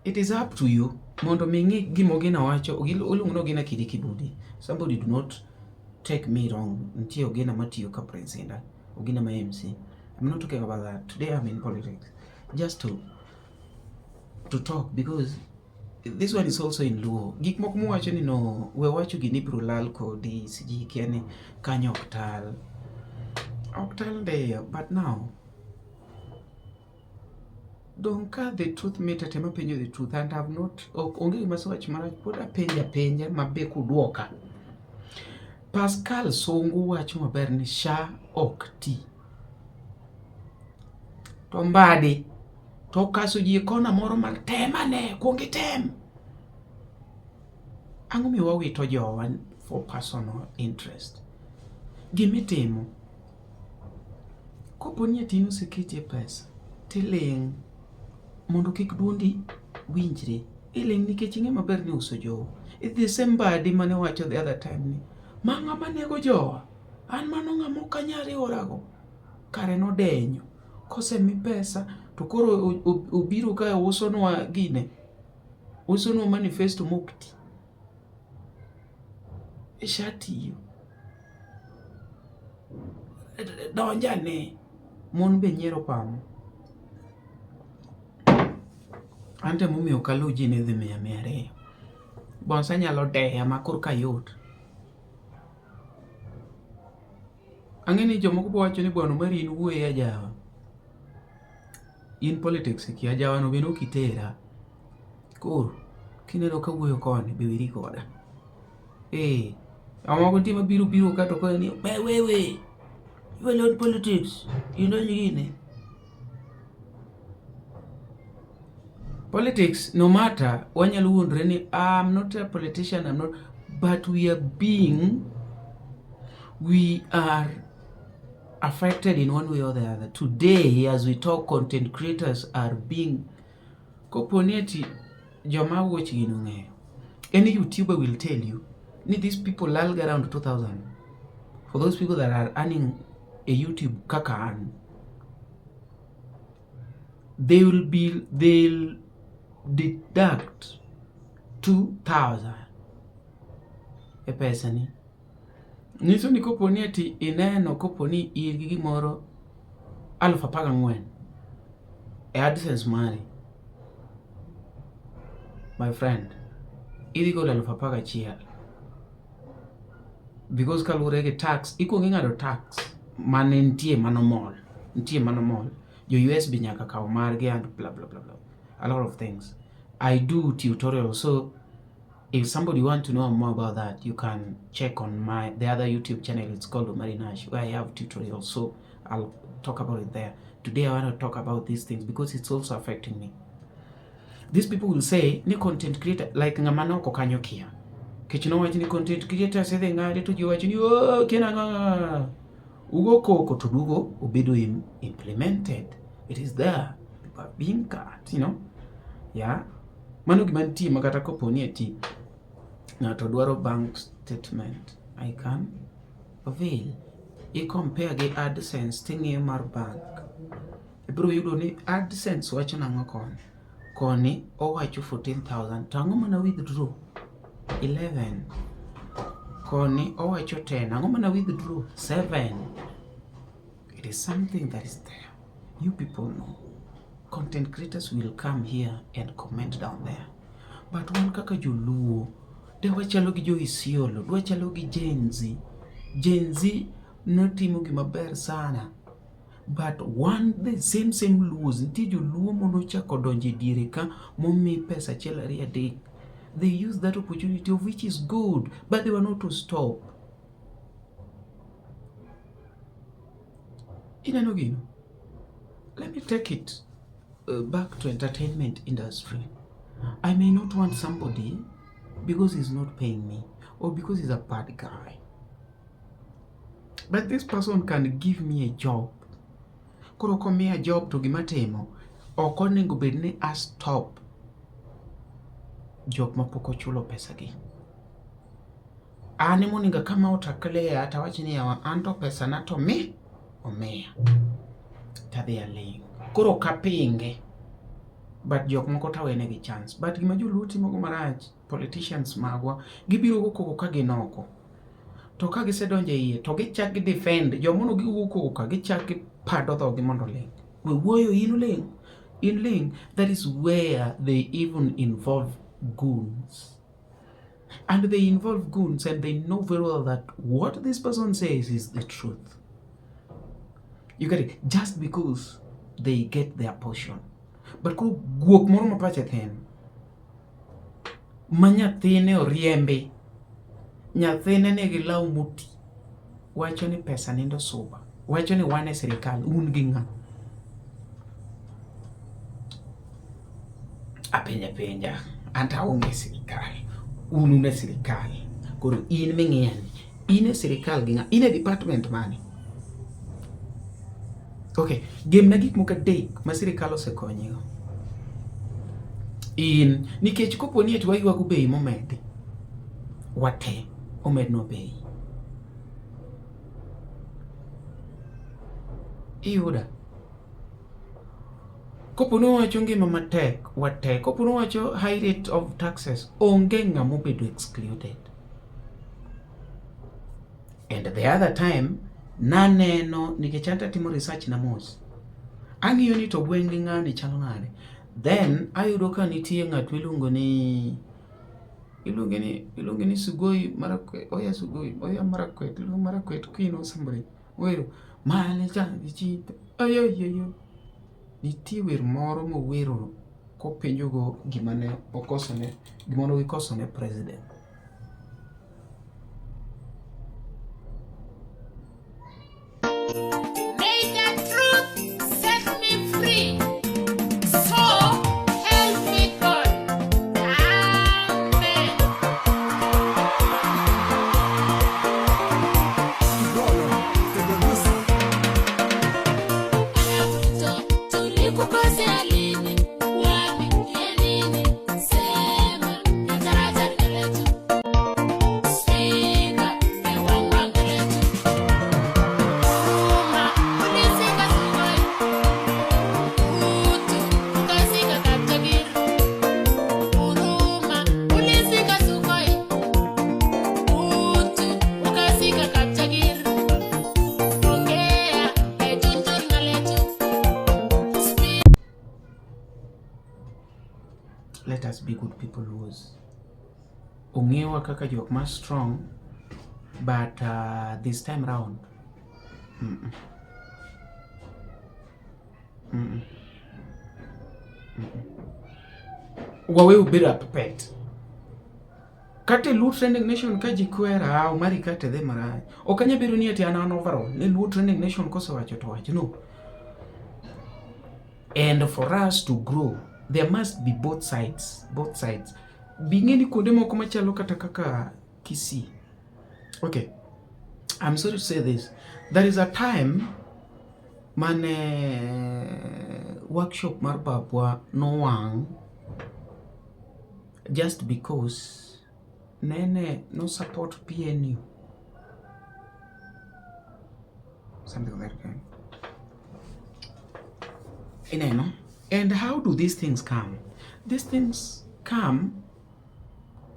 it is up to you mondo mi ing'i gima Ogina wacho. Iluongo ni Ogina kidi kibudi. Somebody do not take me wrong. Nitie Ogina matiyo ka Prince Indah, Ogina ma MC. I'm not talking about that. Today I'm in politics. Just to talk because This one is also in Luo. Gik moko muwacho ni no, we wacho gini ibiro lal kodi, sijui kia ni kanyo ok tal. Ok tal ndeyo, but now dong' ka the truth matter tema penjo the truth and have not ok onge gima asewacho marach pod apenjo apenja ma be kudwoka. Pascal Sungu wacho maber ni SHA ok ti. To Mbadi to okaso ji e kona moro mar tem ane, kuong item. Ang'o miyo wawito jowa for personal interest? Gimitimo, kopo ni ati in oseketie pesa, tiling' mondo kik duondi winjre. Iling' nikech ing'e maber ni uso jou. It's the same Mbadi mane wacho the other time ni, ma ng'ama nego jowa, an mano ng'ama ok anyal riworago. Kare nodenyo. Kosemi pesa to koro obiro kae usonwa gine, usonwa manifesto mok ti. SHA tiyo. Donj ane. Mon be nyiero pamo. An to emomiyo ok aluw ji ni idhi miya 200. Bonsa nyalo deya ma korka yot. Ang'e ni jomoko bo wacho ni bwana Omari in wuoyi ajawa. In politics ikia ajawa no bende ok itera. Koro kineno ka wuoyo koni be weri koda. Eh, jomoko nitie mabiro biro ka to koni ni be wewe. You alone politics. You know gini. Politics, no matter, wanyalo wuondre ni I'm not a politician, I'm not, but we are being, we are affected in one way or the other. Today, as we talk, content creators are being, kopo ni ati joma watch gini ong'eyo, any YouTuber will tell you ni these people lal ga around 2000. For those people that are earning a YouTube kaka an, they will be, they'll deduct 2000 e pesa ni. Nyiso ni kopo ni ati ineno kopo ni in gi gimoro 14,000 e AdSense mari, my friend, idhi golo 11,000 because kaluwore gi tax, ikuongo ing'ado tax mane nitie manomol, nitie manomol. Jo US be nyaka kaw margi and blah blah blah blah, a lot of things. I do tutorials, so if somebody want to know more about that, you can check on my the other YouTube channel. It's called Omary Nash, where I have tutorials, so I'll talk about it there. Today I want to talk about these things because it's also affecting me. These people will say ni content creator like ng'ama noko kanyo kia. Kech nowach ni content creator idhi ng'adi to ji wacho ni oh kia nang'o. Ugo koko to dugo obedo implemented. It is there. People are being cut, you know. Yeah. Mano gima nitie ma kata kopo ni ati ng'ato dwaro bank statement, I can avail. I compare gi AdSense ting'iyo mar bank. Ibiro yudo ni AdSense wacho nang'o koni. Koni owacho 14,000 to ang'o mana withdraw 11. Koni owacho 10 ang'o mana withdraw 7. It is something that is there. You people know. Content creators will come here and comment down there. But wan kaka joluo, de wachalo gi jo Isiolo, dwachalo gi Gen Z. Gen Z notimo gima ber sana. But one the same same Luos, nitie joluo manochako donjo e diere ka momi pesa achiel ariyo adek. They use that opportunity of which is good, but they were not to stop. Ineno gino? Let me take it back to entertainment industry. I may not want somebody because he's not paying me or because he's a bad guy. But this person can give me a job. Koro komiya job to gima timo, ok onego bed ni a stop jok mapok ochulo pesa gi. An ema onego come out clear tawach ni yawa an to pesa na to mi omiya. Tadhi aling'. Koro ok apinge. But jok moko to awenegi chance. But gima joluo timo go marach, politicians magwa, gibiro go koko ka gin oko. To ka gisedonjo e iye to gichak gi defend jomono giwuok koko ka gichak gipado dhogi mondo oling'. We wuoyo in ling'. In ling'. That is where they even involve goons. And they involve goons and they know very well that what this person says is the truth. You get it? Just because they get their portion. But koro guok moro ma pache thin, ma nyathine oriembi, nyathine nigi law moti, wacho ni pesa nindo suba, wacho ni wan e sirikal, un gi ng'a? Apenja penja, anto aonge e sirikal, un un e sirikal. Koro in ming'iya ni, in e sirikal gi ng'a? In e department mane? Okay, gemna gik moko adek ma sirikal osekonyigo. In, nikech kopo ni eti waywago bei momedi, wate omednwa bei. Iyuda? Kopo ni wawacho ngima matek, wate. Kopo ni wawacho high rate of taxes, onge ng'ama obedo excluded. And the other time, naneno, nikech anto atimo research na mos, ang'iyo ni to gweng' gi ng'ani chalo nade. Then, ayudo ka nitie ng'at miluongo ni, iluonge ni, iluonge ni Sugoi Marakwet, oya Sugoi, oya Marakwet, iluonge Marakwet Queen or somebody. Wero, mane cha, chita, ayo, ayo, ayo. Nitie wer moro mowero kopenjogo gima ne okosone, gima ne gikosone president. May the truth set me free. So help me God. Amen. Tulikukosea lini? Wapi? Ya nini? Sema, nataraja letu. Spika, ewangwangu letu. Huruma, ulisika Sugoi. Utu, ukasika Kapchagir. Huruma, ulisika Sugoi. Utu, ukasika Kapchagir. Ongea, echunchun ng'alechu. Let us be good people Luos. Ong'ewa kaka jok ma strong, but this time round, Waweuru bedo a puppet. Kata e Luo Trending Nation ka ji kwera, ah, Omari kata dhi marach. Ok anya bedo ni ati an an overall, ni Luo Trending Nation kosewacho to wacho, no. And for us to grow, there must be both sides, both sides. Bing'e ni kuonde moko machalo kata kaka Kisii. Okay, I'm sorry to say this. There is a time mane workshop mar babwa nowang' just because nene no support PNU. Something of that kind. Ineno? And how do these things come? These things come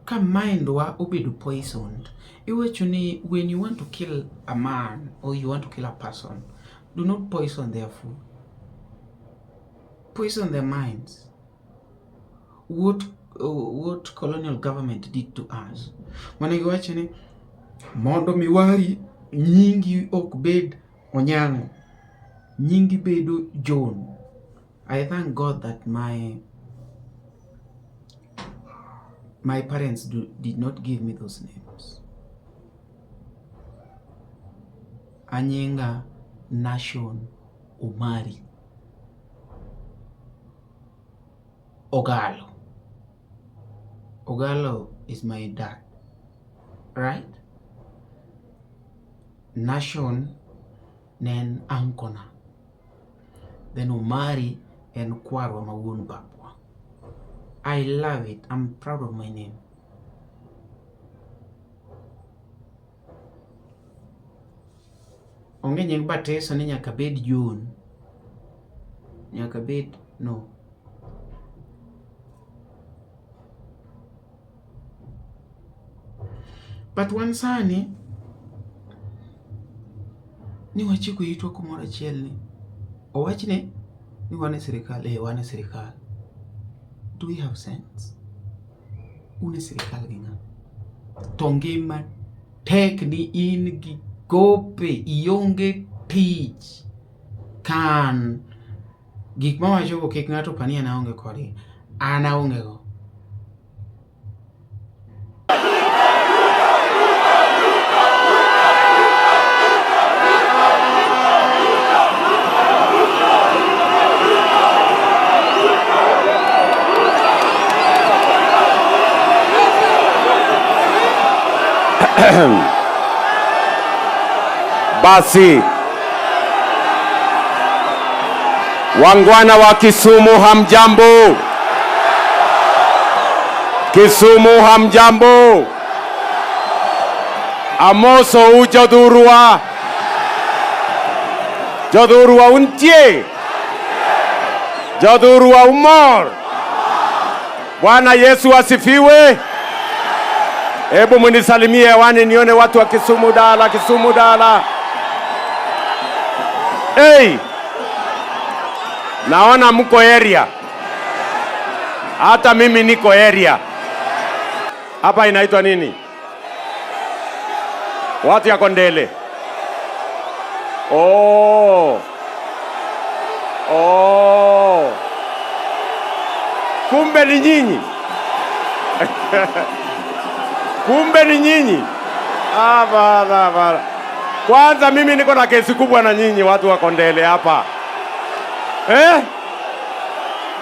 ka mind wa obedo poisoned. Iwacho ni when you want to kill a man or you want to kill a person, do not poison their food. Poison their minds. What colonial government did to us. Mane giwacho ni mondo miwari nyingi ok bed Onyango, nyingi bedo John. I thank God that my parents did not give me those names. Anyinga Nation Omari Ogalo. Ogalo is my dad, right? Nation ne en ankona. Then Omari en kwarwa ma wuon babwa. I love it. I'm proud of my name. Onge nying batiso ni nyaka bed John. Nyaka bed no. But wan sani ni wachiko itwa kumoro achiel ni owachni ni wan e sirikal, eh wan e sirikal. Do we have sense? Un e sirikal gi ng'a? To ngima tek ni in gi gope, ionge tich. Kan gik mawachogo kik ng'ato par ni an aonge kodgi. An aonge go. Basi wangwana wa Kisumu hamjambo? Kisumu hamjambo? Amoso u jodhurwa. Jodhurwa untie? Jodhurwa umor? Bwana Yesu asifiwe. Hebu munisalimie hewani nione watu wa Kisumu dala, Kisumu dala. Hey! Naona mko area. Hata mimi niko area. Hapa inaitwa nini? Watu ya Kondele. Oh. Oh. Kumbe ni nyinyi. Kumbe ni nyinyi. Hapana, hapana. Kwanza mimi niko na kesi kubwa na nyinyi watu wa Kondele hapa. Eh?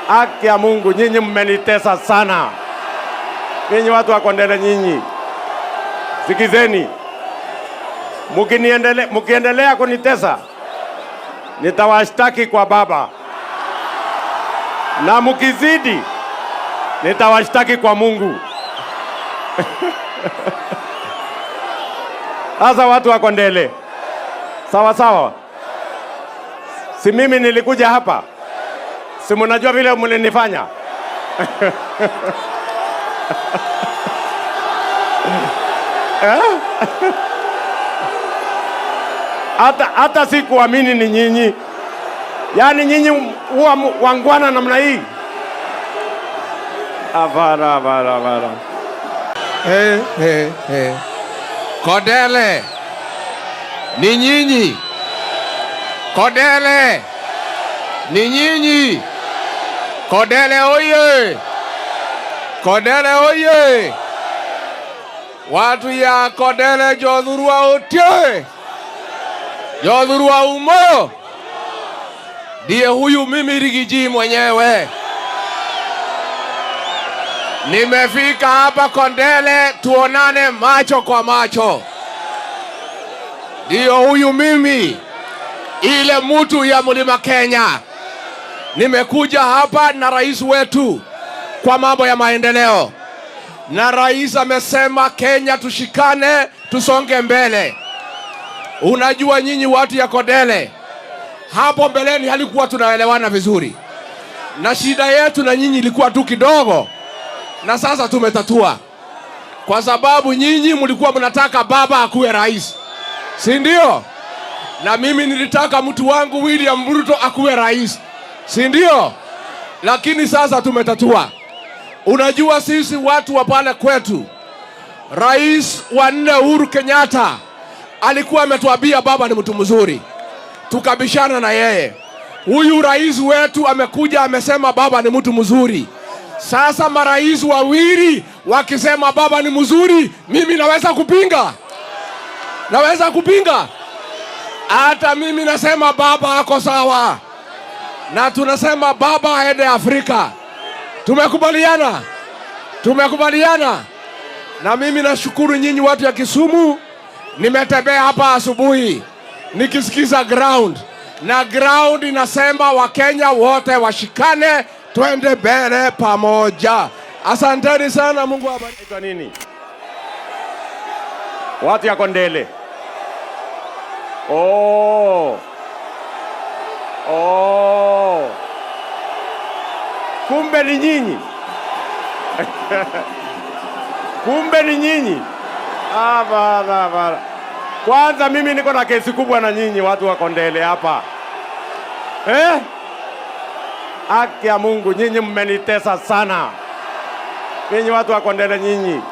Haki ya Mungu, nyinyi mmenitesa sana. Nyinyi watu wa Kondele nyinyi. Sikizeni. Mkiendelea kunitesa, nitawashtaki kwa Baba. Na mkizidi, nitawashtaki kwa Mungu. Sasa watu wa Kondele, sawa sawa. Si mimi nilikuja hapa? Si mnajua vile mlinifanya? Eh? Hata sikuamini ni nyinyi. Yaani nyinyi huwa wangwana namna hii. Hapana, hapana, hapana. Hey, hey, hey. Kondele ni nyinyi. Kondele ni nyinyi. Kondele oye! Kondele oye! Watu ya Kondele jothurwa otie. Jothurwa umo. Ndiye huyu mimi Riggy G mwenyewe. Nimefika hapa Kondele tuonane macho kwa macho. Ndiyo huyu mimi, ile mtu ya Mlima Kenya. Nimekuja hapa na rais wetu kwa mambo ya maendeleo. Na rais amesema Kenya tushikane, tusonge mbele. Unajua nyinyi watu ya Kondele, hapo mbeleni halikuwa tunaelewana vizuri. Na shida yetu na nyinyi ilikuwa tu kidogo. Na sasa tumetatua. Kwa sababu nyinyi mlikuwa mnataka baba akuwe rais. Si ndio? Na mimi nilitaka mtu wangu William Ruto akuwe rais. Si ndio? Lakini sasa tumetatua. Unajua sisi watu wa pale kwetu, rais wa 4 Uhuru Kenyatta alikuwa ametuambia baba ni mtu mzuri. Tukabishana na yeye. Huyu rais wetu amekuja amesema baba ni mtu mzuri. Sasa marais wawili wakisema baba ni mzuri, mimi naweza kupinga? Naweza kupinga? Hata mimi nasema baba ako sawa. Na tunasema baba aende Afrika. Tumekubaliana? Tumekubaliana? Na mimi nashukuru nyinyi watu ya Kisumu. Nimetembea hapa asubuhi nikisikiza ground, na ground inasema Wakenya wote washikane, twende mbele pamoja. Asanteni sana, Mungu awabariki. Inaitwa nini? Watu ya Kondele. Oh. Oh. Kumbe ni nyinyi. Kumbe ni nyinyi. Hapana, hapana. Kwanza mimi niko na kesi kubwa na nyinyi watu wa Kondele hapa. Eh? Haki ya Mungu, nyinyi mmenitesa sana. Ninyi watu wa Kondele, nyinyi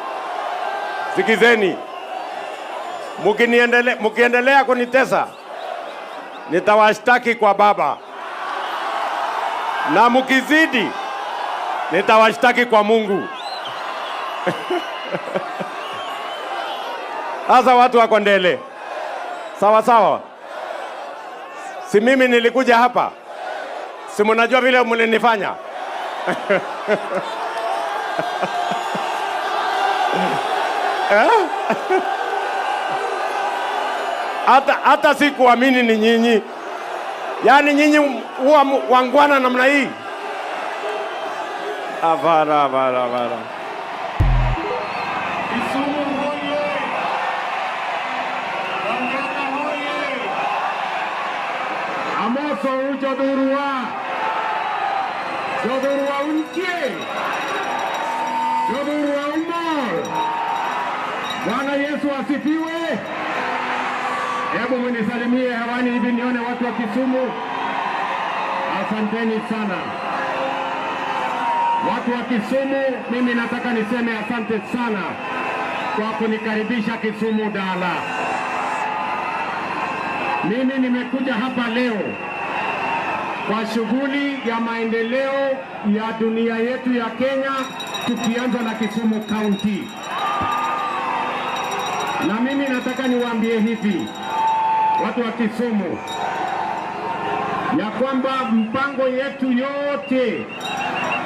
sikizeni, mkiendelea kunitesa nitawashtaki kwa baba, na mkizidi nitawashtaki kwa Mungu. Sasa watu wa Kondele, sawa sawa, si mimi nilikuja hapa, si mnajua vile mlinifanya? Eh? Hata sikuamini ni nyinyi. Yaani nyinyi huwa wangwana namna hii? Hapana, hapana, hapana. Kisumu hoye! Wangwana hoye! Amoso jothurwa. Jothurwa untie. Jothurwa umor. Bwana Yesu asifiwe. Hebu mnisalimie hewani hivi nione watu wa Kisumu. Asanteni sana. Watu wa Kisumu, mimi nataka niseme asante sana kwa kunikaribisha Kisumu Dala. Mimi nimekuja hapa leo kwa shughuli ya maendeleo ya dunia yetu ya Kenya, tukianza na Kisumu County. Na mimi nataka niwaambie hivi watu wa Kisumu, ya kwamba mpango yetu yote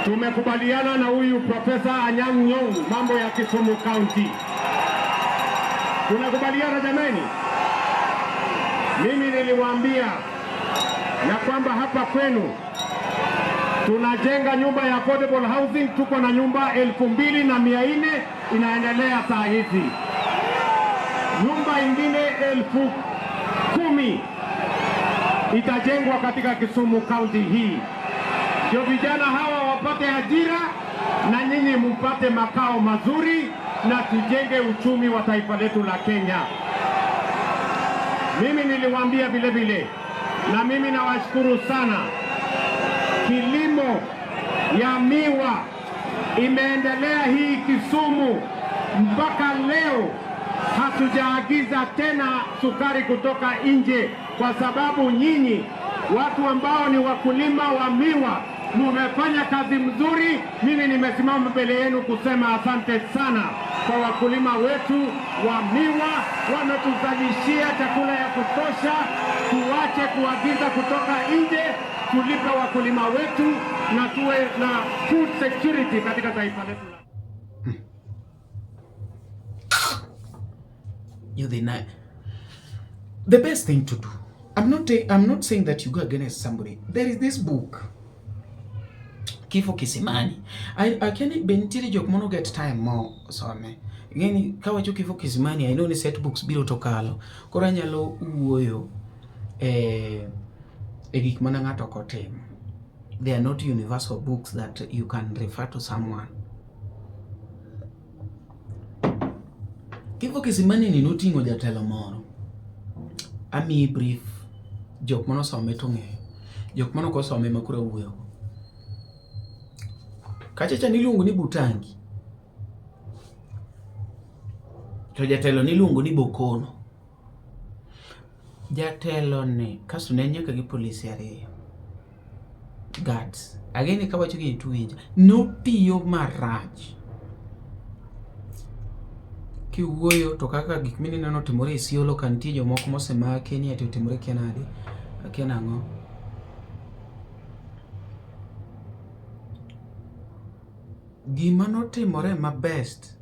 tumekubaliana na huyu Profesa Anyang' Nyong'o mambo ya Kisumu County. Tunakubaliana jameni? Mimi niliwaambia ya kwamba hapa kwenu tunajenga nyumba ya affordable housing, tuko na nyumba 2400 inaendelea saa hizi. Nyumba ingine 10,000 itajengwa katika Kisumu County hii, ndio vijana hawa wapate ajira na nyinyi mpate makao mazuri na tujenge uchumi wa taifa letu la Kenya. Mimi niliwaambia vile vile, na mimi nawashukuru sana, kilimo ya miwa imeendelea hii Kisumu mpaka leo hatujaagiza tena sukari kutoka nje, kwa sababu nyinyi watu ambao ni wakulima wa miwa mumefanya kazi mzuri. Mimi nimesimama mbele yenu kusema asante sana kwa wakulima wetu wa miwa, wametuzalishia chakula ya kutosha. Tuache kuagiza kutoka nje, tulipe wakulima wetu na tuwe na food security katika taifa letu. You deny. The best thing to do. I'm not saying that you go against somebody. There is this book, Kifo Kisimani. I can be nitiere jok mono get time mo some. Ngeni kawacho Kifo Kisimani, I know ni set books biro to kalo. Koro anyalo wuoyo e gik mana ng'ato ok otimo. They are not universal books that you can refer to someone. Kifo Kisimani ni noting'o jatelo moro. Amiyi brief, jok manosome to ong'eyo, jok manok osome ema koro awuoyogo. Kacha cha niluongo ni Butangi, to jatelo niluongo ni Bokono. Jatelo ni kasto ne en nyaka gi polise ariyo, guards. Ageni kawacho gini to uwinja. Notiyo marach. Kiwuoyo to kaka gik mineno notimore e Isiolo ka nitie jomoko mosemaki ni ati otimore kia nade, akia nang'o. Gima notimore ma best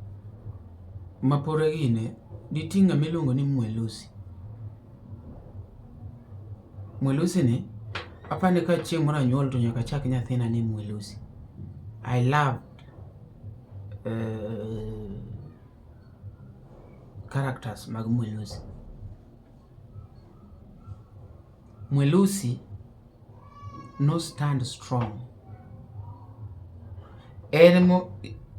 ma pod gine, nitie ng'ama iluongo ni Mwelusi. Mwelusi ni, apani ka chieng' moro anyuol to nyaka achak nyathina ni Mwelusi. I loved characters mag Mwelusi. Mwelusi no stand strong. En mo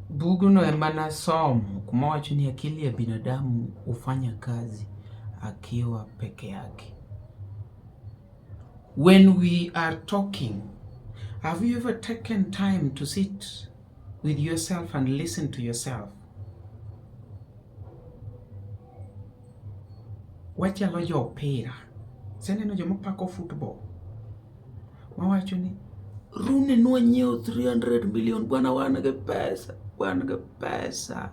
bugno ema nasomo kuma wacho ni akili ya binadamu hufanya kazi akiwa peke yake. When we are talking, have you ever taken time to sit with yourself and listen to yourself. Wachalo jo opira. Iseneno joma pako football? Mawacho ni Rooney nwanyiewo 300 million bwana wan gi pesa, wan gi pesa.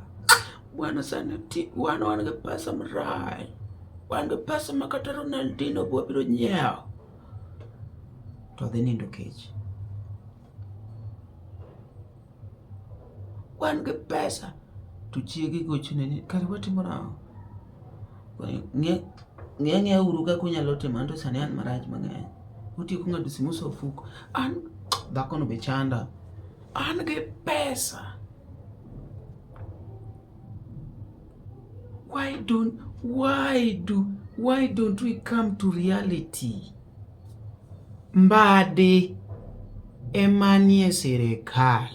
Bwana sani ti wan wan gi pesa marach. Wan gi pesa ma kata Ronaldinho be wabiro nyiewo. To dhi nindo kech. Wan gi pesa. To chiege gochone ni kare watimo nang'o? Ng'e ang'eya uru kaka unyalo timo anto sani an marach mang'eny. Otieko ng'ado simu uso ofuko. An dhakono be chanda. An gi pesa. Why don't why do why don't we come to reality? Mbadi ema nie sirikal.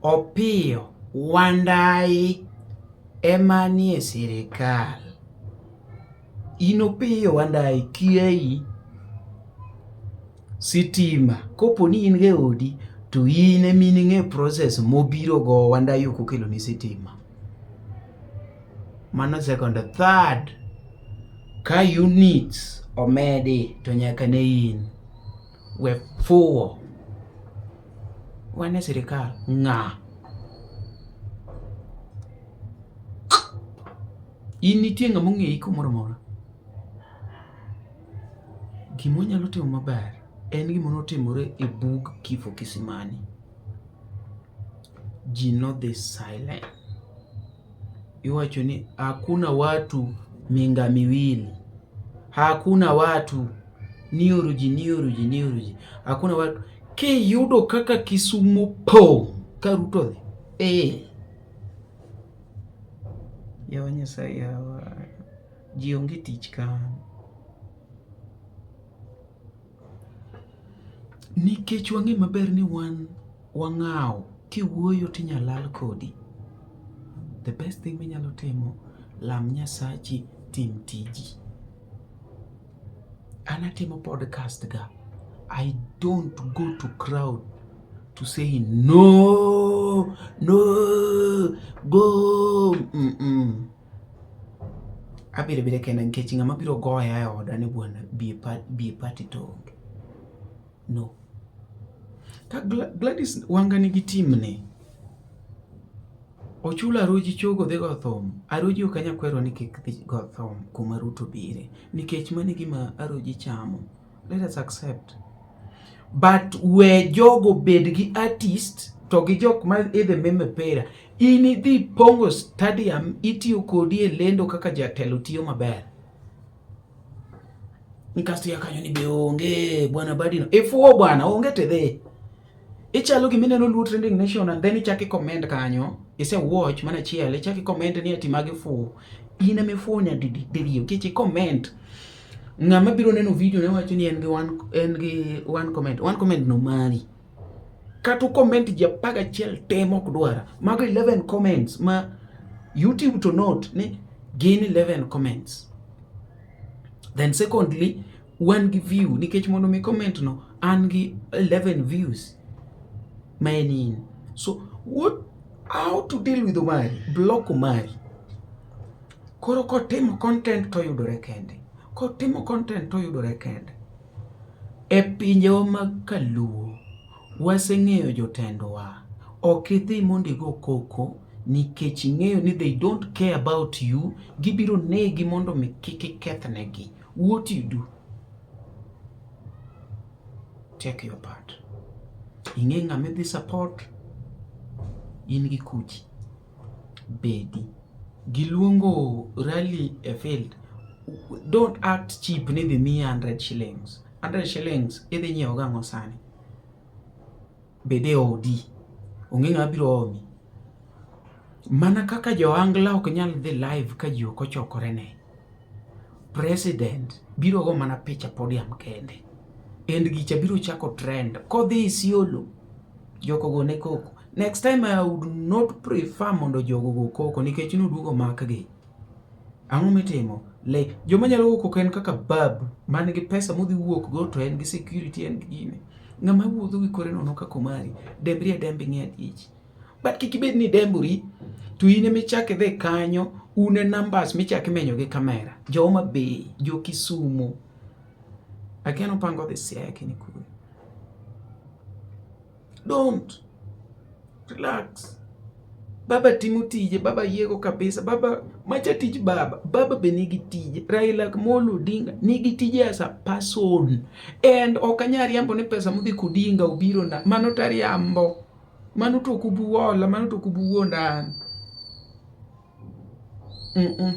Opiyo Wandayi ema nie sirikal. In Opiyo Wandayi kiayi sitima kopo ni in go e odi to in ema ining'e process mobiro go Wandayi ok okeloni sitima. Mano second. Third, ka units omedi to nyaka ne in. We fuwo. Wan e sirikal ng'a? In nitie ng'ama ong'eyi kumoro amora? Gima wanyalo timo maber en gima notimore e bug Kifo Kisimani. Ji nodhi silent. Iwacho ni hakuna watu minga miwili. Hakuna watu nioro ji nioro ji nioro ji. Hakuna watu. Kiyudo kaka Kisumu pong' ka Ruto odhi. Eh. Yawa Nyasaye yawa. Ji onge tich ka. Nikech wang'e maber ni wan wang'aw, kiwuoyo tinya lal kodi. The best thing minyalo timo, lam Nyasachi, tim tiji. An atimo podcast ga. I don't go to crowd to say no, no, go. Mm -mm. Abiro abira kenda nikech ng'ama biro goya e oda ni bwana bi e party to onge. No. Ka Gladys Wanga nigi team ne, ochulo Aruji chogo dhi go thum. Aruji ok anyal kwero ni kik dhi go thum kuma Ruto bire nikech mano e gima Aruji chamo. Let us accept. But we jogo bed gi artist to gi jok ma idhi mi mipira. In idhi pongo stadium itiyo kodi e lendo kaka jatelo tiyo maber. Kasto ya kanyo ni be onge bwana Badi no. Ifuwo bwana onge tidhi. Ichalo gima ineno Luo Trending Nation and then ichako i comment kanyo. Ise watch mana achiel ichako i comment ni ati magi fuwo. In ema ifuwo nyadidi diriyo nikech i comment. Ng'ama biro neno video ne wacho ni en gi one, en gi one comment. One comment no mari. Kata u comment ji 11 te mok dwara. Mago 11 comments ma YouTube to note ni gin 11 comments. Then secondly, wan gi view nikech mondo mi comment no an gi 11 views ma en in. So what how to deal with Omari? Block Omari. Koro kotimo content to yudore kende. Kotimo content to yudore kende. E pinjewa mag kaluo, waseng'eyo jotendwa. Ok idhi mondo igo koko nikech ing'eyo ni they don't care about you. Gibiro negi mondo mi kik ikethnegi. What you do? Take your part. Ing'e ng'ama idhi support, in gi kuchi. Bedi. Giluongo rally e field. Don't act cheap ni dhi miyi 100 shillings. 100 shillings idhi nyiewo gang'o sani? Bed e odi. Onge ng'ama biro omi. Mana kaka jo-Angla ok nyal dhi live ka ji ok ochokore ne. President biro go mana picha podium kende. And gicha biro chako trend. Kodhi Isiolo, joko go ne koko. Next time I would not prefer mondo jogo go koko nikech noduogo makgi. Ang'o mitimo? Le, joma nyalo go koko en kaka Babu man gi pesa modhi wuok go to en gi security en gi gine. Ng'ama wuotho gi kore nono kaka Omari, dembri ademba ing'e adiech. But kik ibed ni idembori to in ema ichak idhi kanyo, un e numbers michak imenyo gi kamera. Jo Homa Bay, jo Kisumu. Akia nopango dhi Siaya kini kure. Don't. Relax. Baba timo tije, baba yiego kabisa, baba macha tij baba, baba be nigi tije. Raila Amolo Odinga nigi tije as a person. And ok anyal riambo ni pesa modhi Kodinga obiro na, mano tariambo. Mano to ok ubuola, mano to ok ubuwuonda an.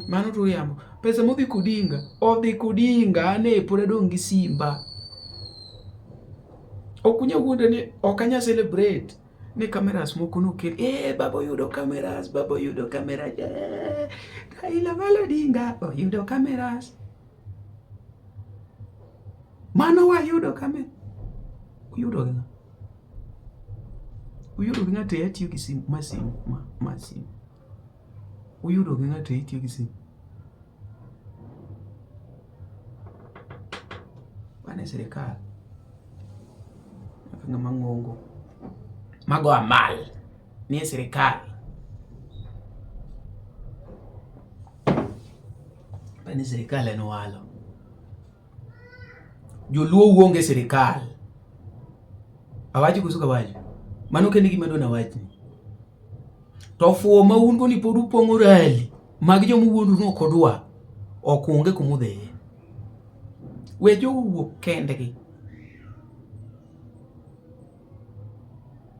Mano to uriambo. Pesa modhi Kodinga, odhi Kodinga, an e pod adong' gi simba. Ok unyal wuonda ni ok anyal celebrate ni cameras moko nokel. Eh, baba oyudo cameras, baba oyudo cameras. Eh, Raila Amolo Odinga oyudo cameras. Mano wayudo camera. Uyudo gi ng'a? Uyudo gi ng'ato atiyo gi simu, ma simu, ma simu. Uyudo gi ng'ato itiyo gi simu. Mano e sirikal. Nyaka ng'ama ng'ongo. Mago amal nie sirikal. Mano e sirikal en walo. Joluo uonge sirikal. Awacho koso kawacho? Mano kende gima adwa nawachni. To fuwo ma un go ni pod upong'o rali mag joma wuondu ni ok odwa, ok onge kuma udhiye. We jogo wuok kendgi.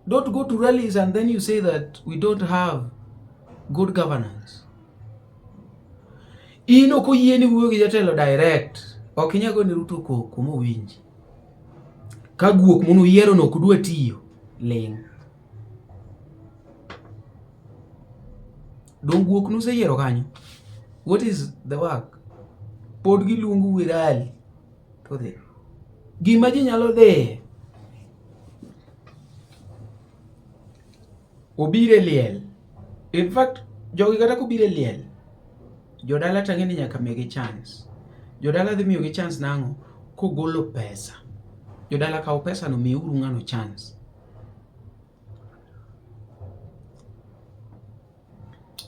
Don't go to rallies and then you say that we don't have good governance. In ok oyieni wuoyo gi jatelo direct. Ok inyal gone Ruto koko mowinji. Ka guok mono yiero no ok dwa tiyo, ling'. Dong guok nuseyiero kanyo? What is the work? Pod giluongo e rally to dhi. Gima ji nyalo dhiye obiro e liel. In fact, jogi kata kobiro e liel, jodala tang'e ni nyaka migi chance. Jodala dhi miyogi chance nang'o? Kogolo pesa. Jodala kaw pesa no miuru ng'ano chance.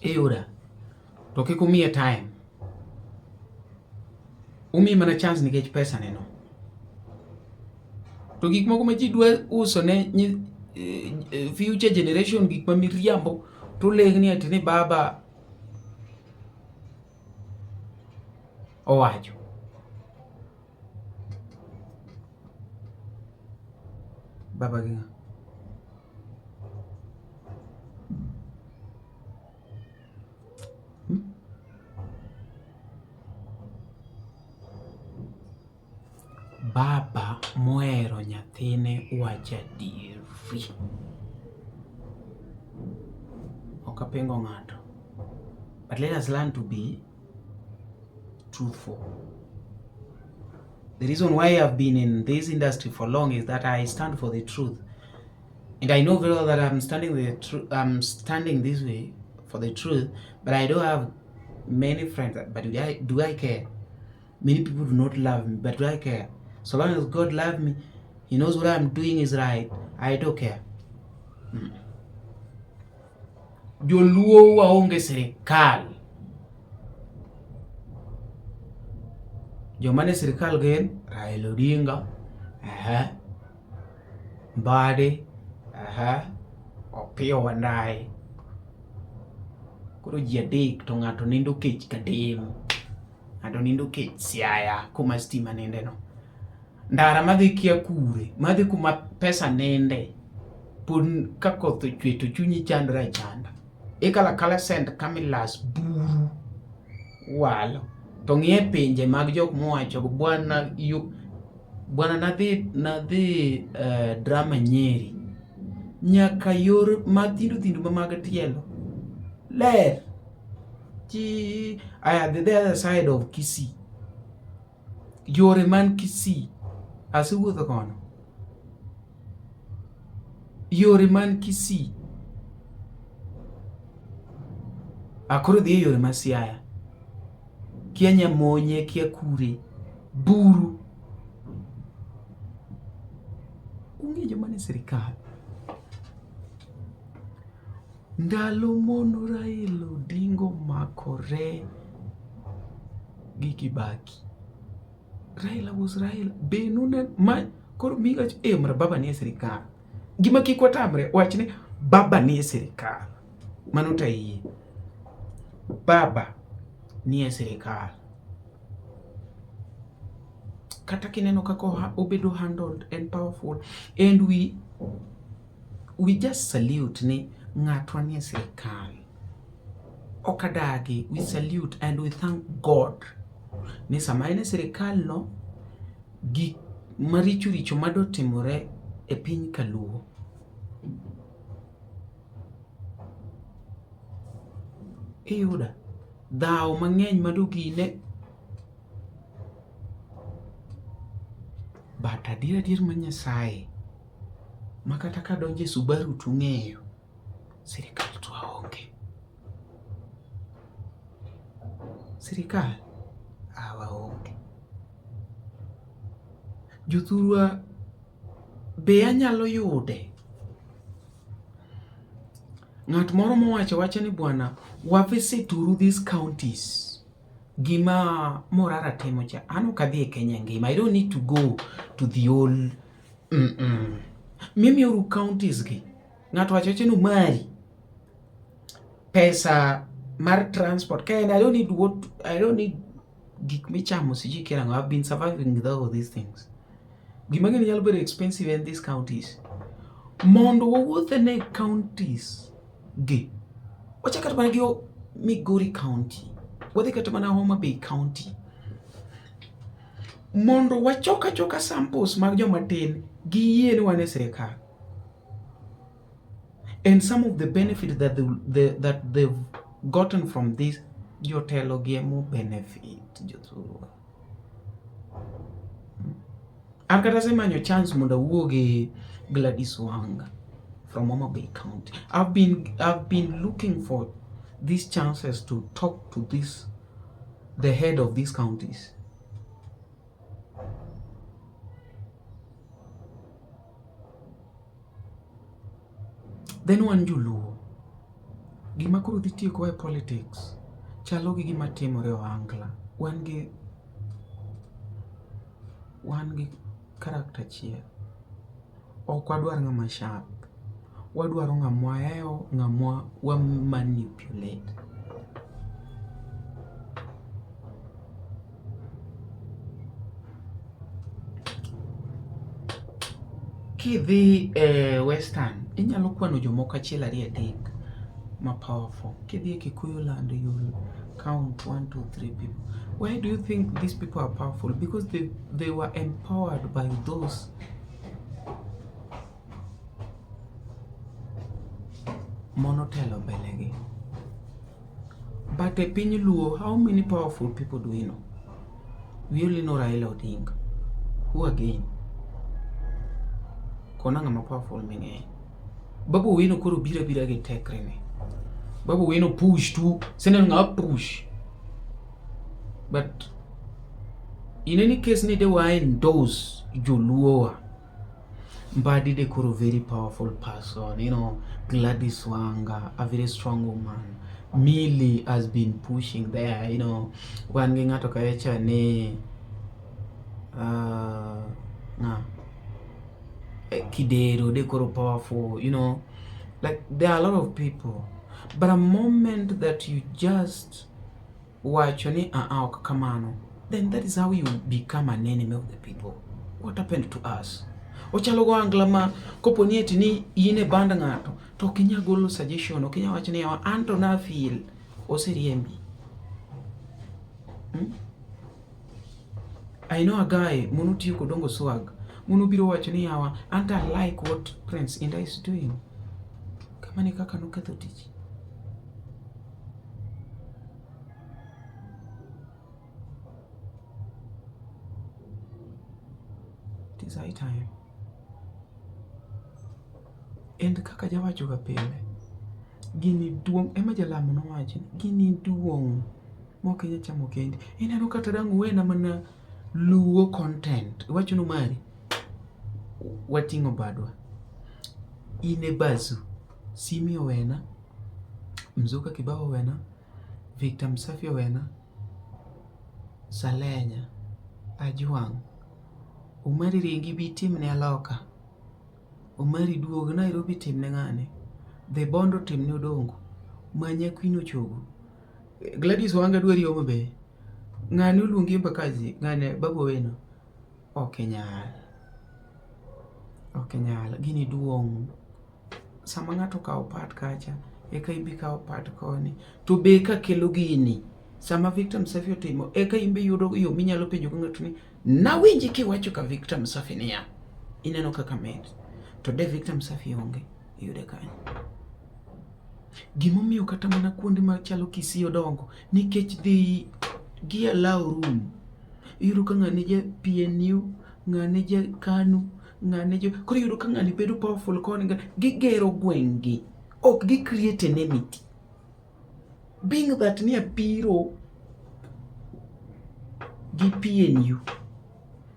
Iyuda. To kik umiye time. Umiye mana chance nikech pesa neno. To gik moko ma ji dwa uso ne future generation gik ma miriambo to leng'ni ati ni baba owacho. Baba gi ng'a? Baba mohero nyathine wacho adieri. Ok apingo ng'ato. But let us learn to be truthful. The reason why I've been in this industry for long is that I stand for the truth. And I know very well that I'm standing the I'm standing this way for the truth, but I don't have many friends. But do I care? Many people do not love me, but do I care? So long as God loves me, He knows what I'm doing is right. I don't care. Joluo waonge sirikal. Joma ne sirikal gin Raila Odinga, aha, Mbadi, aha, Opiyo Wandayi. Koro ji adek to ng'ato nindo kech ka dem. Ng'ato nindo kech Siaya kuma stima ninde no. Ndara madhi kia kure, madhi kuma pesa ninde. Pod ka koth ochwe to chunyi chandore achanda. Ikalo akala St. Camillus buru walo. To ng'iye pinje mag jok mowacho bwana yu bwana nadhi drama Nyeri. Nyaka yor mathindo thindo ma mag tielo ler. Chi aya the other side of Kisii. Yore man Kisii asewuotho kono. Yore man Kisii akoro dhi e yore ma Siaya. Kia Nyamonye, kia kure, buru. Mane sirikal. Ndalo mono Raila Odinga omakore gi Kibaki. Raila was Raila. Be nune ma koro miga eh mara baba nie sirikal. Gima kik watamre wach ni baba nie sirikal. Mano to ayie. Baba nie sirikal. Kata kineno kaka obedo handled and powerful and we just salute ni ng'atwa nie sirikal. Ok adagi, we salute and we thank God ni sama en e sirikal no, gik maricho richo madotimore e piny kaluo iyuda dhawo mang'eny madogine but adier adier ma Nyasaye ma kata kadonjo e Subaru tung'eyo sirikal to aonge. Sirikal awaonge. Jothurwa be anyalo yude? Ng'at moro mowacho wacho ni bwana wa visit uru these counties. Gima Morara timo cha, an ok adhi e Kenya ngima. I don't need to go to the old Mimi uru counties gi. Ng'ato wacho wacho ni mari pesa mar transport ka en I don't need what I don't need gik michamo sijui kia nang'o. I've been surviving without all these things. Gima ng'eni nyalo bedo expensive in these counties. Mondo wawuothe ne counties gi. Wachak kata mana gi Migori County. Wadhi kata mana Homa Bay County. Mondo wachok achoka samples mag joma tin giyie ni wan e sirikal. And some of the benefit that that they've gotten from this jotelo gi emo benefit jothurwa. An kata asemanyo chance mondo awuo gi Gladys Wanga from Homa Bay County. I've been looking for these chances to talk to this the head of these counties. Then wan joluo. Gima koro dhi tiekowa e politics chalo gi gima timore e ohangla. Wan gi character achiel. Ok wadwar ng'ama sharp. Wadwaro ng'ama wahewo, ng'ama wa manipulate. Kidhi e Western, inyalo kwano jomoko achiel ariyo adek ma powerful. Kidhi e Kikuyu land, you'll count one, two, three people. Why do you think these people are powerful? Because they were empowered by those monotelo mbelegi. But e piny Luo, how many powerful people do we know? We only know Raila Odinga. Who again? Kona ng'ama powerful ming'eyo. Babu Owino koro biro abira gi tekre ne. Babu Owino push tu. Seneno ng'ama push. But in any case ni de wa endorse joluo wa. Mbadi de koro very powerful person, Gladys Wanga, a very strong woman. Millie has been pushing there. Wan gi ng'ato kacha ni ng'a Kidero de koro powerful. Like there are a lot of people. But a moment that you just wacho ni ah ok kamano, then that is how you become an enemy of the people. What happened to us? Ochalo go angla ma kopo ni eti ni in e band ng'ato to ok inyal golo suggestion, ok inyal wacho ni yawa an to na feel oseriembi. I know a guy monotiyo kod Odongo Swag monobiro wacho ni yawa an to I like what Prince Indah is doing. Kamano e kaka noketho tich. It is high time. And kaka jawacho ga pile, gini duong' ema jalamo nowacho ni gini duong' mok inyal chamo kendi. Ineno kata dang' uwena mana luwo content. Iwacho ni mari wating'o badwa. In e bazu. Simi owena, Mzuka Kibao owena, Victor Msafi owena, Salenya, Ajwang'. Omari ringi bi timne aloka. Omari duog Nairobi timne ng'ane. The Bondo timne Odongo. Manya Queen Ochogo. Gladys Wanga dwari Homa Bay. Ng'ane oluongi Embakasi, ng'ane Babu Owino. Ok inyal. Ok inyal. Gini duong'. Sama ng'ato okawo part kacha, eka in be ikawo part koni. To be ka kelo gini, sama Victor Msafi otimo, eka in be iyudo yo minyalo penjo go ng'ato ni, nawinji kiwacho ka Victor Msafi niya. Ineno kaka mit. To de Victor Msafi onge, iyude kanyo. Gimomiyo kata mana kuonde machalo Kisii odongo, nikech dhi gi allow room. Iyudo ka ng'ani ja PNU, ng'ani ja KANU, ng'ani ja... Koro iyudo ka ng'ani bedo powerful koni, gigero gweng'gi. Ok gi create enmity. Being that ni abiro gi PNU,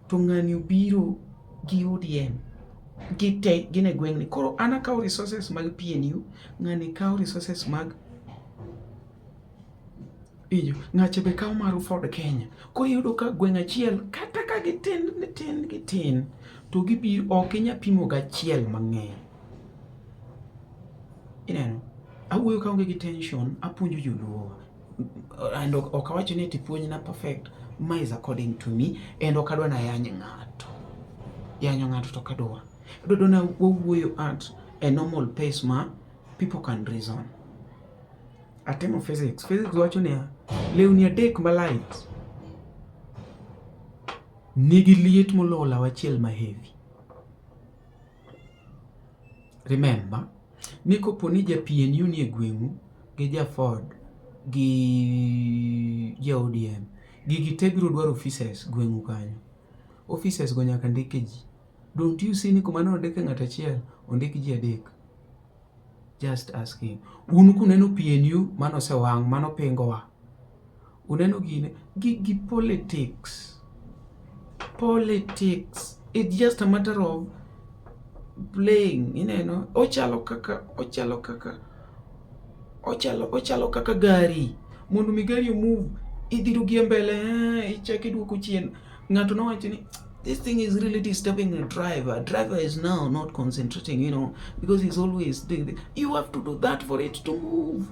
to ng'ani obiro gi ODM, gite gin e gweng'ni. Koro an akawo resources mag PNU, ng'ani kawo resources mag Ijo, ng'acha be kawo mar Ford Kenya. Koro iyudo ka gweng' achiel kata ka gitin gitin gitin to gibiro ok inya pimo gachiel mang'eny. Ineno? Awuoyo kaonge gi tension, apuonjo joluo. And ok awacho ni ati puonj na perfect, ma is according to me and ok adwa nayany ng'ato. Yanyo ng'ato to ok adwa. Adwa na wawuoyo at a normal pace ma people can reason. Atimo physics. Physics wacho niya, lewni adek ma light nigi liet moloyo law achiel ma heavy. Remember, ni kopo ni ja PNU nie gweng'u gi ja Ford gi ja ODM, gigi te biro dwaro offices gweng'u kanyo. Offices go nyaka ndike ji. Don't you see ni kuma ne ondike ng'ato achiel, ondik ji adek. Just asking. Un kuneno PNU, mano osewang', mano pingowa. Uneno gine, gi politics. Politics. It's just a matter of playing, ineno. Ochalo kaka, ochalo kaka, ochalo, ochalo kaka gari. Mondo mi gari omove, idhiro gi e mbele, ichako iduoko chien. Ng'ato nowacho ni, this thing is really disturbing the driver. Driver is now not concentrating, you know, because he's always doing this. You have to do that for it to move.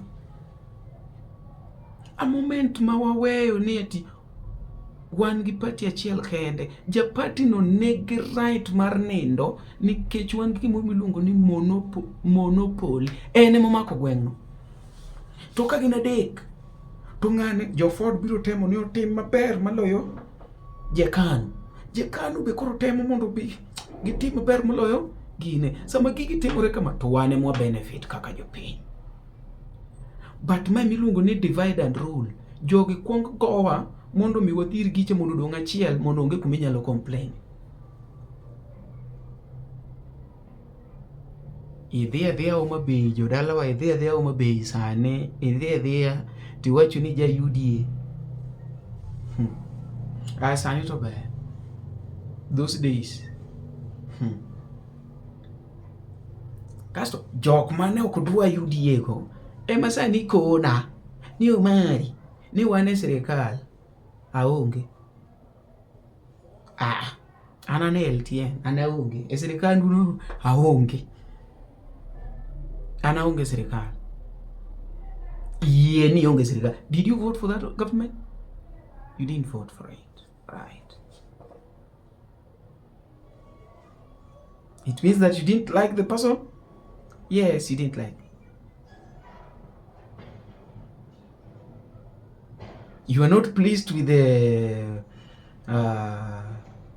A moment ma waweyo ni ati wan gi party achiel kende, ja party no nigi right mar nindo nikech wan gi gimoro miluongo ni monopoly. En ema omako gweng'no. To ka gin adek, to ng'ane jo Ford biro temo ni otim maber maloyo Jekanu. Jekanu be koro temo mondo bi gitim maber moloyo gine. Sama gigi timore kama to wan ema benefit kaka jopiny. But ma miluongo ni divide and rule. Jogi kuong gowa mondo mi wadhir giche mondo odong' achiel mondo onge kuma inyalo complain. Idhi adhiya Homa Bay, jodalawa idhi adhiya Homa Bay sani, idhi adhiya tiwacho ni ja UDA. Ah, sani to ber. Those days. Kasto jok mane ok dwa UDA go ema sani kona ni Omari ni wan e sirikal aonge. Ah, an an e LTN, an aonge. E sirikal no aonge. An aonge sirikal. Yie ni onge sirikal. Did you vote for that government? You didn't vote for it. Right. It means that you didn't like the person? Yes, you didn't like. You are not pleased with the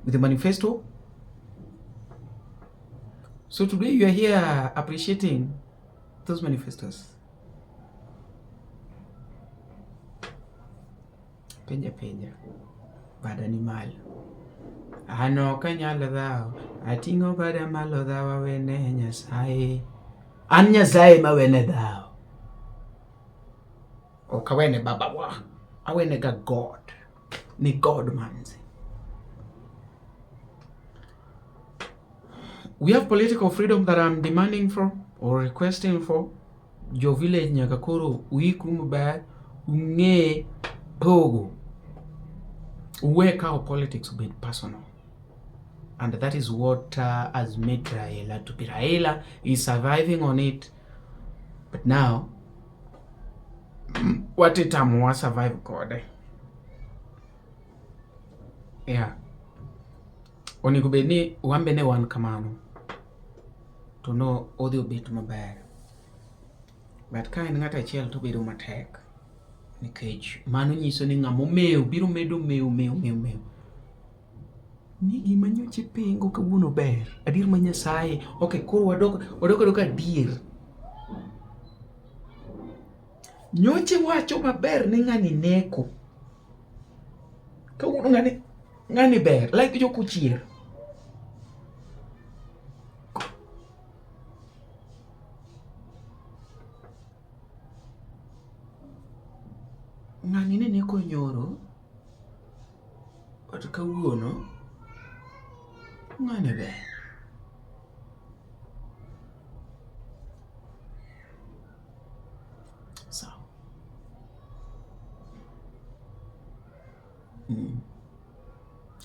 manifesto? So today you are here appreciating those manifestos. Penja penja. Bada ni malo. An ok anyal dhawo. Ating'o bada malo dhawo awene Nyasaye. An Nyasaye mawene dhawo. Ok awene babawa. Awene ga God. Ni God manzi. We have political freedom that I'm demanding for or requesting for. Jo village nyaka koro uikru maber, ung'e pogo. Uwe kawo politics obed personal. And that is what has made Raila to be Raila. Is surviving on it. But now, watitamowa survive kode. Yeah. Onego bed ni wan be ne wan kamano. To no odhi obet maber. But ka en ng'ato achiel to bedo matek. Nikech mano nyiso ni ng'ama omew biro medo mew mew mew mew. Ni gima nyocha ipingo kawuono ber. Adier ma Nyasaye. Okay, koro wadok wadok adoka adier. Nyocha iwacho maber ni ng'ani neko. Kawuono ng'ani ng'ani ber. Like jok ochier. Ng'ani ne neko nyoro. But kawuono ng'ani ber. Sawa.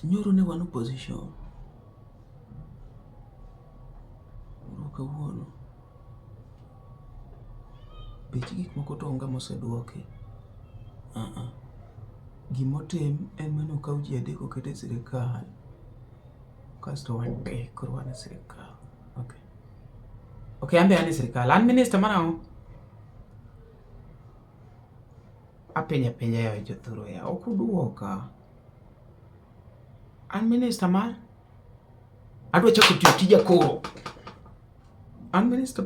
Nyoro ne wan opposition. Koro kawuono bech gik moko to onge moseduoki. Gimotim en mana okaw ji adek oket e sirikal kasto wan te koro wan e sirikal. Okay. Okay, an be an e sirikal. An minister mar ang'o? Apenjo apenja yawa jothurwa yawa. Ok uduoka. An minister mar? Adwa chako tiyo tija koro. An minister.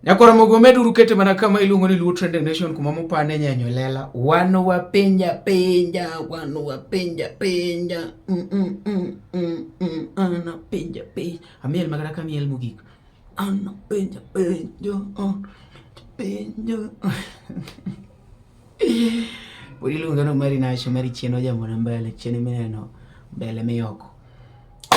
Nyakwara mogo meduru kete mana kama iluongo ni Luo Trending Nation kuma mopane nyenyo lela. Wan wapenja penja, wan wapenja penja. An apenja penja. Amiel makata ka miel mogik. An apenja penjo, penjo. Pod iluonga ni Omari Nasho, Mari chien ojamona mbele, chien mineno mbele miyoko.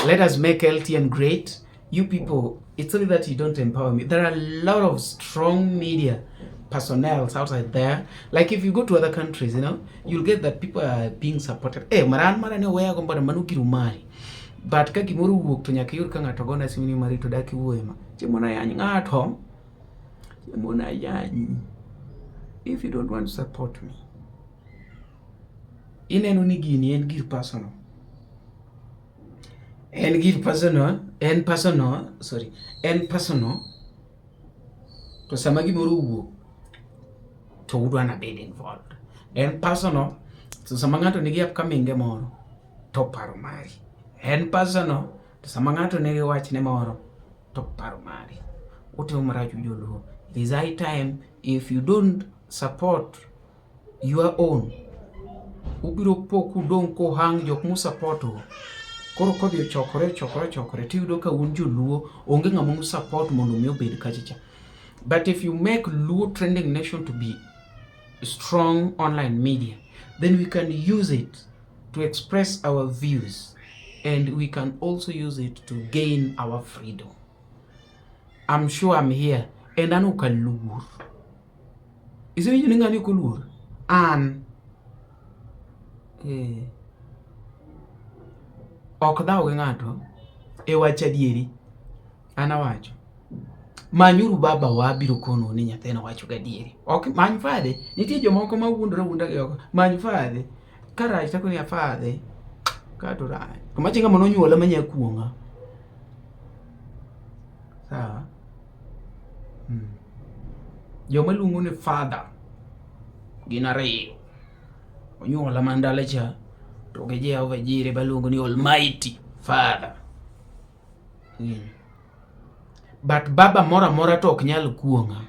Let us make LTN great. You people, it's only that you don't empower me. There are a lot of strong media personnel outside there. Like if you go to other countries, you know, you'll get that people are being supported. Eh, maran mara ne oweya go mbona mano giro mari. But ka gimoro owuok to nyaka iyud ka ng'ato gona simu ni mari to dak iwuoye ma. Chieng' moro ayany ng'ato. Chieng' moro ayanyi. If you don't want to support me, ineno ni gini en gir personal. En gir personal, en personal, sorry, en personal. To sama gimoro owuok, to udwa nabed involved. En personal, to sama ng'ato nigi upcoming ge moro, to paro mari. En personal, to sama ng'ato nigi wachne moro, to paro mari. Utimo marach joluo. It is high time if you don't support your own, ubiro po kudong' kohang jok musupport go. Koro kodhi ochokore ochokore ochokore tiyudo ka un joluo onge ng'ama usupport mondo mi obed kacha cha. But if you make Luo Trending Nation to be strong online media, then we can use it to express our views and we can also use it to gain our freedom. I'm sure I'm here and an ok aluor. Isewinjo ni ng'ani ok oluor? An. Eh. Ok dhaw gi ng'ato e wach adieri. An awacho. Manyuru baba wa biro kono ni nyathina wacho gadieri. Ok many fadhe. Nitie jomoko ma wuondore wuonda gi oko. Many fadhe. Ka rach to koni afadhe. Ka to rach. To machi ng'ama nonyuola ma nya kuong'a. Sawa. Joma luongo ni father gin ariyo. Onyuola man dala cha to gi Jehova Jire baluongo ni Almighty Father. But baba moro amora to ok nyal kuong'a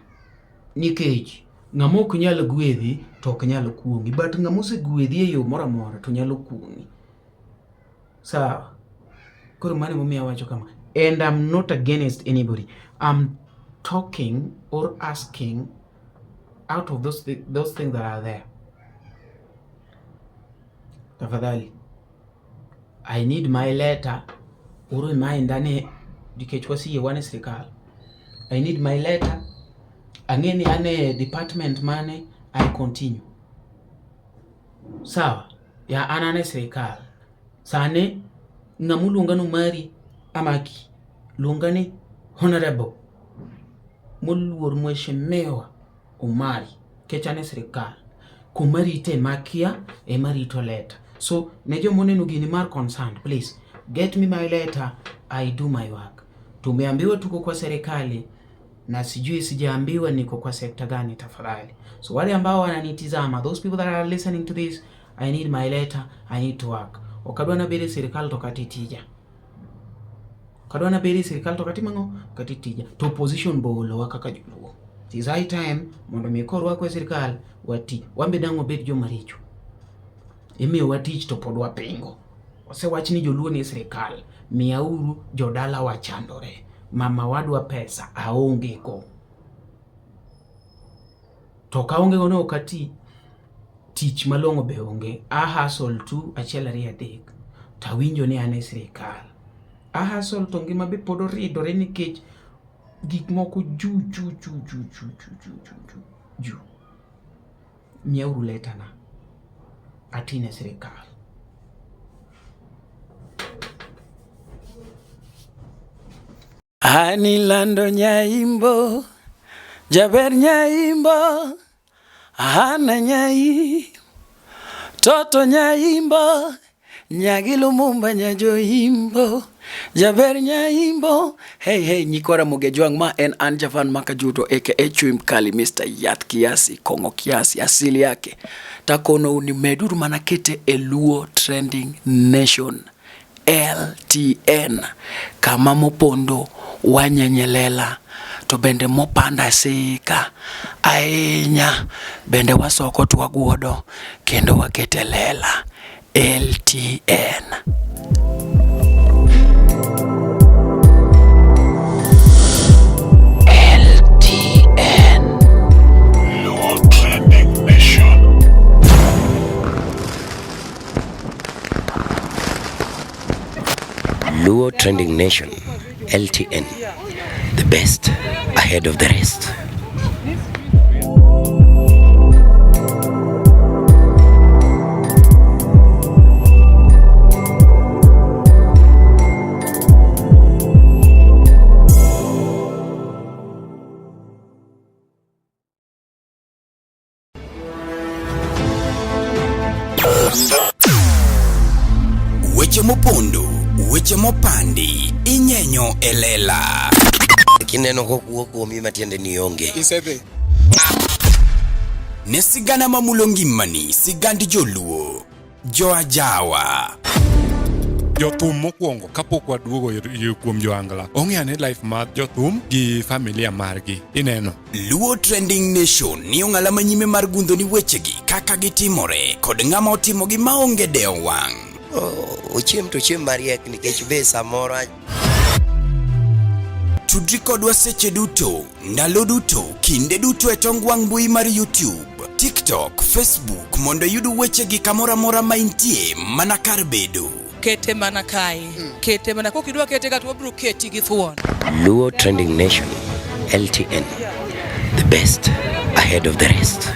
nikech ng'ama ok nyal gwedhi to ok nyal kuong'i but ng'ama osegwedhi e yo moro amora to nyalo kuong'i. Sawa. Koro mano emomiyo awacho kama. And I'm not against anybody. I'm talking or asking out of those things that are there. Tafadhali. I need my letter. Uru reminder ni nikech waseyie wan e sirikal. I need my letter. Ang'e ni an e department mane, I continue. Sawa? Ya an an e sirikal. Sani ng'ama oluonga ni Omari amaki. Luonga ni honorable. Moluor mheshimiwa Omari. Nikech an e sirikal. Kuma rite makia ema rito letter. So ne joma oneno gini mar concerned, please get me my letter, I do my work. Tumeambiwa tuko kwa serikali na sijui sijaambiwa niko kwa sekta gani tafadhali. So wale ambao wananitizama, those people that are listening to this, I need my letter, I need to work. Ok adwa nabed e sirikal to kati tija. Ok adwa nabed e sirikal to kati mang'o? Kati tija. To opposition bo olowa kaka joluo. It is high time mondo mi korwakwa e sirikal wati. Wan be dang' wabed joma richo. Imiyowa tich to pod wapingo. Osewach ni joluo ni e sirikal. Miyauru jodala wachandore. Mama wadwa pesa aonge go. To kaonge go ne ok ati. Tich malong'o be onge. A hustle tu achiel ariyo adek. Tawinjo ni an e sirikal. A hustle to ngima be pod oridore nikech gik moko ju ju ju ju ju ju ju ju ju ju. Miyauru letter na. Ati ne sirikal. Anilando nyaimbo, jaber nyaimbo, hana nyai, toto nyaimbo, nyagi Lumumba nyajoimbo, jaber nyaimbo. Hey hey, nyikora Mugejwang' ma en an Javan Makajuto aka Chui Mkali, Mr. Yath Kiasi, Kong'o Kiasi, asili yake. Takonou ni meduru mana kete e Luo Trending Nation. LTN kama mopondo wanyenyelela to bende mopanda sika ahinya bende wasoko to waguodo kendo wakete lela LTN. LTN. Luo Trending Nation. Luo Trending Nation, LTN, the best ahead of the rest. Weche mopondo, weche mopandi, inyenyo e lela. Kineno kokuo kuomi matiende ni onge. Isedhi. Ne sigana mamulo ngimani, sigand joluo, joajawa. Jothum mokwongo kapok waduogo kuom joangla ong'e ane life mar jothum gi familia margi ineno. Luo Trending Nation ni ong'ala manyime mar gundho ni wechegi kaka gitimore kod ng'ama otimogi maonge dewo wang'. Ochiem to ochiem mariek nikech be samoro Tudri kodwa seche duto, ndalo duto, kinde duto e tong wang' mbui mar YouTube, TikTok, Facebook mondo iyud wechegi kamoro amora ma intie mana kar bedo. Kete mana kae. Kete mana kokidwa kete ka to wabiro keti gi thuon. Luo Trending Nation, LTN, the best ahead of the rest.